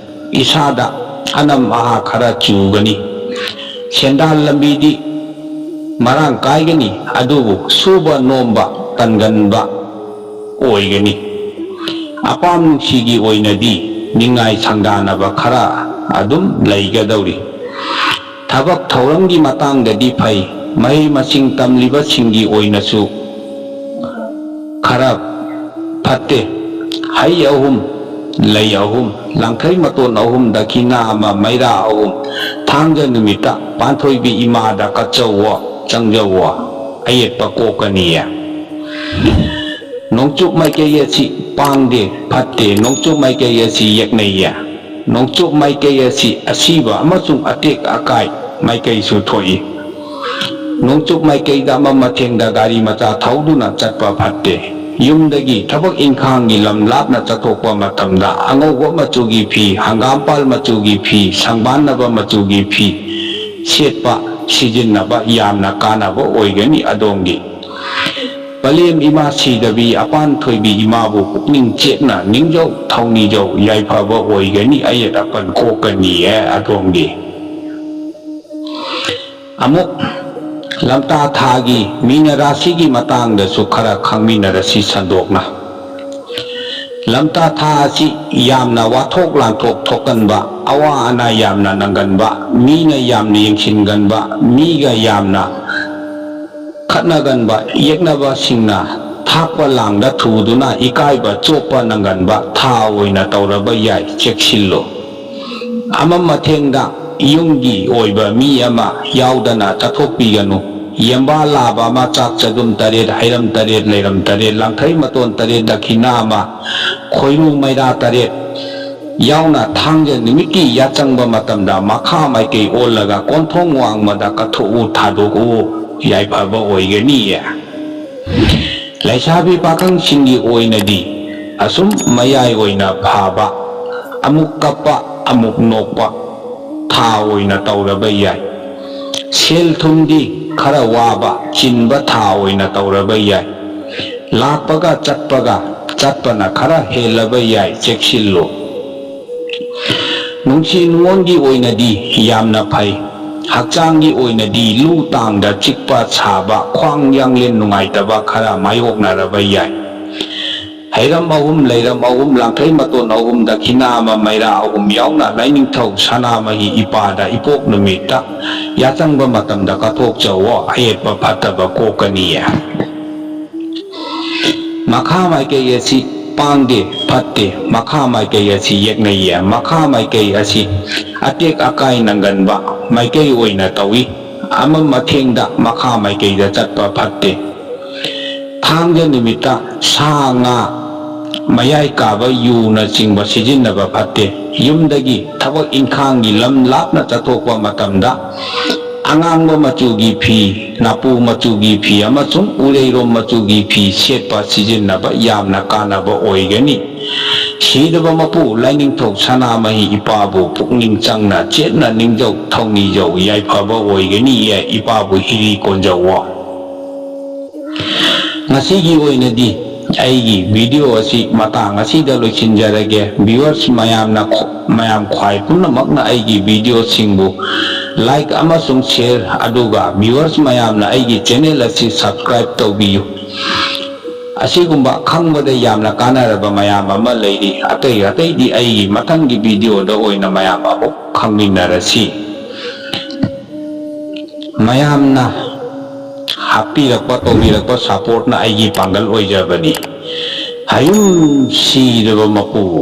ꯏꯁꯥꯗ ꯑꯅꯝ ꯑꯍꯥ ꯈꯔ ꯆꯨꯒꯅꯤ꯫ ꯁꯦꯟꯗꯥꯟ ꯂꯝꯕꯤꯗꯤ ꯃꯔꯥꯡ ꯀꯥꯏꯒꯅꯤ, ꯑꯗꯨꯕꯨ ꯁꯨꯕ ꯅꯣꯝꯕ ꯇꯟꯒꯟꯕ ꯑꯣꯏꯒꯅꯤ꯫ ꯑꯄꯥꯝ ꯅꯨꯡꯁꯤꯒꯤ ꯑꯣꯏꯅꯗꯤ ꯅꯤꯡꯉꯥꯏ ꯁꯪꯗꯥꯅꯕ ꯈꯔ ꯑꯗꯨꯝ ꯂꯩꯒꯗꯧꯔꯤ꯫ ꯊꯕꯛ ꯊꯧꯔꯝꯒꯤ ꯃꯇꯥꯡꯗꯗꯤ ꯐꯩ, ꯃꯍꯩ ꯃꯁꯤꯡ ꯇꯝꯂꯤꯕꯁꯤꯡꯒꯤ ꯑꯣꯏꯅꯁꯨ ꯈꯔ ꯐꯠꯇꯦ꯫ ꯍꯩ ꯑꯍꯨꯝ, ꯂꯩ ꯑꯍꯨꯝ, ꯂꯥꯡꯊ꯭ꯔꯩ ꯃꯇꯣꯟ ꯑꯍꯨꯝ, ꯗꯈꯤꯅꯥ ꯑꯃ, ꯃꯩꯔꯥ ꯑꯍꯨꯝ, ꯊꯥꯡꯖ ꯅꯨꯃꯤꯠꯇ ꯄꯥꯟꯊꯣꯏꯕꯤ ꯏꯃꯥꯗ ꯀꯠꯆꯧꯋꯣ, ꯆꯪꯖꯧꯋꯣ, ꯑꯌꯦꯠꯄ ꯀꯣꯛꯀꯅꯤꯌꯦ꯫ ꯅꯣꯡꯆꯨꯞ ꯃꯥꯏꯀꯩ ꯑꯁꯤ ꯄꯥꯡꯗꯦ, ꯐꯠꯇꯦ, ꯅꯣꯡꯆꯨꯞ ꯃꯥꯏꯀꯩ ꯑꯁꯤ ꯌꯦꯛꯅꯩꯌꯦ꯫ ꯅꯣꯡꯆꯨꯞ ꯃꯥꯏꯀꯩ ꯑꯁꯤ ꯑꯁꯤꯕ ꯑꯃꯁꯨꯡ ꯑꯇꯦꯛ ꯑꯀꯥꯏ ꯃꯥꯏꯀꯩꯁꯨ ꯊꯣꯛꯏ꯫ ꯅꯣꯡꯆꯨꯞ ꯃꯥꯏꯀꯩꯗ ꯑꯃ ꯃꯊꯦꯡꯗ ꯒꯥꯔꯤ ꯃꯆꯥ ꯊꯧꯗꯨꯅ ꯆꯠꯄ ꯐꯠꯇꯦ꯫ ꯌꯨꯝꯗꯒꯤ ꯊꯕꯛ ꯏꯪꯈꯥꯡꯒꯤ ꯂꯝ ꯂꯥꯞꯅ ꯆꯠꯊꯣꯛꯄ ꯃꯇꯝꯗ ꯑꯉꯧꯕ ꯃꯆꯨꯒꯤ ꯐꯤ, ꯍꯪꯒꯥꯝꯄꯥꯜ ꯃꯆꯨꯒꯤ ꯐꯤ, ꯁꯪꯕꯥꯟꯅꯕ ꯃꯆꯨꯒꯤ ꯐꯤ ꯁꯦꯠꯄ, ꯁꯤꯖꯤꯟꯅꯕ ꯌꯥꯝꯅ ꯀꯥꯟꯅꯕ ꯑꯣꯏꯒꯅꯤ ꯑꯗꯣꯝꯒꯤ꯫ ꯄꯂꯦꯝ ꯏꯃꯥ ꯁꯤꯗꯕꯤ, ꯑꯄꯥꯟ ꯊꯣꯏꯕꯤ ꯏꯃꯥꯕꯨ ꯄꯨꯛꯅꯤꯡ ꯆꯦꯠꯅ ꯅꯤꯡꯖꯧ, ꯊꯧꯅꯤꯖꯧ, ꯌꯥꯏꯐꯕ ꯑꯣꯏꯒꯅꯤ, ꯑꯌꯦꯠ ꯑꯄꯟ ꯀꯣꯛꯀꯅꯤꯌꯦ ꯑꯗꯣꯝꯒꯤ꯫ ꯑꯃꯨꯛ ꯂꯝꯇꯥ ꯊꯥꯒꯤ ꯃꯤꯅ ꯔꯥꯁꯤꯒꯤ ꯃꯇꯥꯡꯗꯁꯨ ꯈꯔ ꯈꯪꯃꯤꯟꯅꯔꯁꯤ ꯁꯟꯗꯣꯛꯅ꯫ ꯂꯝꯇꯥ ꯊꯥ ꯑꯁꯤ ꯌꯥꯝꯅ ꯋꯥꯊꯣꯛ ꯂꯥꯟꯊꯣꯛ ꯊꯣꯛꯀꯟꯕ, ꯑꯋꯥ ꯑꯅꯥ ꯌꯥꯝꯅ ꯅꯪꯒꯟꯕ, ꯃꯤꯅ ꯌꯥꯝꯅ ꯌꯦꯡꯁꯤꯟꯒꯟꯕ, ꯃꯤꯒ ꯌꯥꯝꯅ ꯈꯠꯅꯒꯟꯕ, ꯌꯦꯛꯅꯕꯁꯤꯡꯅ ꯊꯥꯛꯄ ꯂꯥꯡꯗ ꯊꯨꯗꯨꯅ ꯏꯀꯥꯏꯕ ꯆꯣꯞꯄ ꯅꯪꯒꯟꯕ ꯊꯥ ꯑꯣꯏꯅ ꯇꯧꯔꯕ ꯌꯥꯏ, ꯆꯦꯛꯁꯤꯜꯂꯨ꯫ ꯑꯃ ꯃꯊꯦꯡꯗ ꯌꯨꯝꯒꯤ ꯑꯣꯏꯕ ꯃꯤ ꯑꯃ ꯌꯥꯎꯗꯅ ꯆꯠꯊꯣꯛꯄꯤꯒꯅꯨ꯫ ꯌꯦꯝꯕꯥ ꯂꯥꯕ ꯑꯃ, ꯆꯥꯛ ꯆꯗꯨꯝ ꯇꯔꯦꯠ, ꯍꯩꯔꯝ ꯇꯔꯦꯠ, ꯂꯩꯔꯝ ꯇꯔꯦꯠ, ꯂꯥꯡꯊ꯭ꯔꯩ ꯃꯇꯣꯟ ꯇꯔꯦꯠ, ꯗꯈꯤꯅꯥ ꯑꯃ, ꯈꯣꯏꯔꯨ ꯃꯩꯔꯥ ꯇꯔꯦꯠ ꯌꯥꯎꯅ ꯊꯥꯡꯖ ꯅꯨꯃꯤꯠꯀꯤ ꯌꯥꯆꯪꯕ ꯃꯇꯝꯗ ꯃꯈꯥ ꯃꯥꯏꯀꯩ ꯑꯣꯜꯂꯒ ꯀꯣꯟꯊꯣꯡ ꯋꯥꯡꯃꯗ ꯀꯠꯊꯣꯛꯎ, ꯊꯥꯗꯣꯛꯎ, ꯌꯥꯏꯐꯕ ꯑꯣꯏꯒꯅꯤꯌꯦ꯫ ꯂꯩꯁꯥꯕꯤ ꯄꯥꯈꯪꯁꯤꯡꯒꯤ ꯑꯣꯏꯅꯗꯤ ꯑꯁꯨꯝ ꯃꯌꯥꯏ ꯑꯣꯏꯅ ꯐꯕ, ꯑꯃꯨꯛ ꯀꯞꯄ ꯑꯃꯨꯛ ꯅꯣꯛꯄ ꯊꯥ ꯑꯣꯏꯅ ꯇꯧꯔꯕ ꯌꯥꯏ꯫ ꯁꯦꯜ ꯊꯨꯝꯗꯤ ꯈꯔ ꯋꯥꯕ, ꯆꯤꯟꯕ ꯊꯥ ꯑꯣꯏꯅ ꯇꯧꯔꯕ ꯌꯥꯏ꯫ ꯂꯥꯛꯄꯒ ꯆꯠꯄꯒ, ꯆꯠꯄꯅ ꯈꯔ ꯍꯦꯜꯂꯕ ꯌꯥꯏ, ꯆꯦꯛꯁꯤꯜꯂꯨ꯫ ꯅꯨꯡꯁꯤ ꯅꯨꯡꯉꯣꯟꯒꯤ ꯑꯣꯏꯅꯗꯤ ꯌꯥꯝꯅ ꯐꯩ꯫ ꯍꯛꯆꯥꯡꯒꯤ ꯑꯣꯏꯅꯗꯤ ꯂꯨ ꯇꯥꯡꯗ ꯆꯤꯛꯄ ꯁꯥꯕ, ꯈ꯭ꯋꯥꯡ ꯌꯥꯡꯂꯦꯟ ꯅꯨꯡꯉꯥꯏꯇꯕ ꯈꯔ ꯃꯥꯌꯣꯛꯅꯔꯕ ꯌꯥꯏ꯫ ꯍꯩꯔꯝ ꯑꯍꯨꯝ, ꯂꯩꯔꯝ ꯑꯍꯨꯝ, ꯂꯥꯡꯊ꯭ꯔꯩ ꯃꯇꯣꯟ ꯑꯍꯨꯝ, ꯗꯈꯤꯅꯥ ꯑꯃ, ꯃꯩꯔꯥ ꯑꯍꯨꯝ ꯌꯥꯎꯅ ꯂꯥꯏꯅꯤꯡꯊꯧ ꯁꯅꯥꯃꯍꯤ ꯏꯄꯥꯗ ꯏꯄꯣꯛ ꯅꯨꯃꯤꯠꯇ ꯌꯥꯆꯪꯕ ꯃꯇꯝꯗ ꯀꯠꯊꯣꯛꯆꯧꯋꯣ, ꯑꯌꯦꯠꯄ ꯐꯠꯇꯕ ꯀꯣꯛꯀꯅꯤꯌꯦ꯫ ꯃꯈꯥ ꯃꯥꯏꯀꯩ ꯑꯁꯤ ꯄꯥꯡꯗꯦ, ꯐꯠꯇꯦ꯫ ꯃꯈꯥ ꯃꯥꯏꯀꯩ ꯑꯁꯤ ꯌꯦꯛꯅꯩꯌꯦ꯫ ꯃꯈꯥ ꯃꯥꯏꯀꯩ ꯑꯁꯤ ꯑꯇꯦꯛ ꯑꯀꯥꯏ ꯅꯪꯒꯟꯕ ꯃꯥꯏꯀꯩ ꯑꯣꯏꯅ ꯇꯧꯏ꯫ ꯑꯃꯝ ꯑꯊꯦꯡꯗ ꯃꯈꯥ ꯃꯥꯏꯀꯩꯗ ꯆꯠꯄ ꯐꯠꯇꯦ꯫ ꯊꯥꯡꯖ ꯅꯨꯃꯤꯠꯇ ꯁꯥ ꯉꯥ, ꯃꯌꯥꯏ ꯀꯥꯕ ꯌꯨꯅꯆꯤꯡꯕ ꯁꯤꯖꯤꯟꯅꯕ ꯐꯠꯇꯦ꯫ ꯌꯨꯝꯗꯒꯤ ꯊꯕꯛ ꯏꯪꯈꯥꯡꯒꯤ ꯂꯝ ꯂꯥꯞꯅ ꯆꯠꯊꯣꯛꯄ ꯃꯇꯝꯗ ꯑꯉꯥꯡꯕ ꯃꯆꯨꯒꯤ ꯐꯤ, ꯅꯥꯄꯨ ꯃꯆꯨꯒꯤ ꯐꯤ ꯑꯃꯁꯨꯡ ꯎꯔꯩꯔꯣꯝ ꯃꯆꯨꯒꯤ ꯐꯤ ꯁꯦꯠꯄ ꯁꯤꯖꯤꯟꯅꯕ ꯌꯥꯝꯅ ꯀꯥꯟꯅꯕ ꯑꯣꯏꯒꯅꯤ꯫ ꯁꯤꯗꯕ ꯃꯄꯨ ꯂꯥꯏꯅꯤꯡꯊꯧ ꯁꯅꯥꯃꯍꯤ ꯏꯄꯥꯕꯨ ꯄꯨꯛꯅꯤꯡ ꯆꯪꯅ ꯆꯦꯠꯅ ꯅꯤꯡꯖꯧ, ꯊꯧꯅꯤꯖꯧ, ꯌꯥꯏꯐꯕ ꯑꯣꯏꯒꯅꯤꯌꯦ ꯏꯄꯥꯕꯨ ꯍꯤꯔꯤ ꯀꯣꯟꯖꯧꯋꯣ꯫ ꯉꯁꯤꯒꯤ ꯑꯣꯏꯅꯗꯤ ꯑꯩꯒꯤ video ꯑꯁꯤ ꯃꯇꯥꯡ ꯑꯁꯤꯗ ꯂꯣꯏꯁꯤꯟꯖꯔꯒꯦ꯫ Viewers ꯃꯌꯥꯝꯅ ꯈꯣ-, ꯃꯌꯥꯝ ꯈ꯭ꯋꯥꯏ ꯄꯨꯝꯅꯃꯛꯅ ꯑꯩꯒꯤ videoꯁꯤꯡꯕꯨ like ꯑꯃꯁꯨꯡ share, ꯑꯗꯨꯒ viewers ꯃꯌꯥꯝꯅ ꯑꯩꯒꯤ channel ꯑꯁꯤ subscribe ꯇꯧꯕꯤꯌꯨ꯫ ꯑꯁꯤꯒꯨꯝꯕ ꯈꯪꯕꯗ ꯌꯥꯝꯅ ꯀꯥꯟꯅꯔꯕ ꯃꯌꯥꯝ ꯑꯃ ꯂꯩꯔꯤ꯫ ꯑꯇꯩ ꯑꯇꯩꯗꯤ ꯑꯩꯒꯤ ꯃꯊꯪꯒꯤ videoꯗ ꯑꯣꯏꯅ ꯃꯌꯥꯝ ꯑꯃꯨꯛ ꯈꯪꯃꯤꯟꯅꯔꯁꯤ꯫ ꯃꯌꯥꯝꯅ ꯍꯥꯞꯄꯤꯔꯛꯄ, ꯇꯧꯕꯤꯔꯛꯄ supportꯅ ꯑꯩꯒꯤ ꯄꯥꯡꯒꯜ ꯑꯣꯏꯖꯕꯅꯤ꯫ ꯍꯌꯨꯝ ꯁꯤꯔꯕ ꯃꯄꯨ,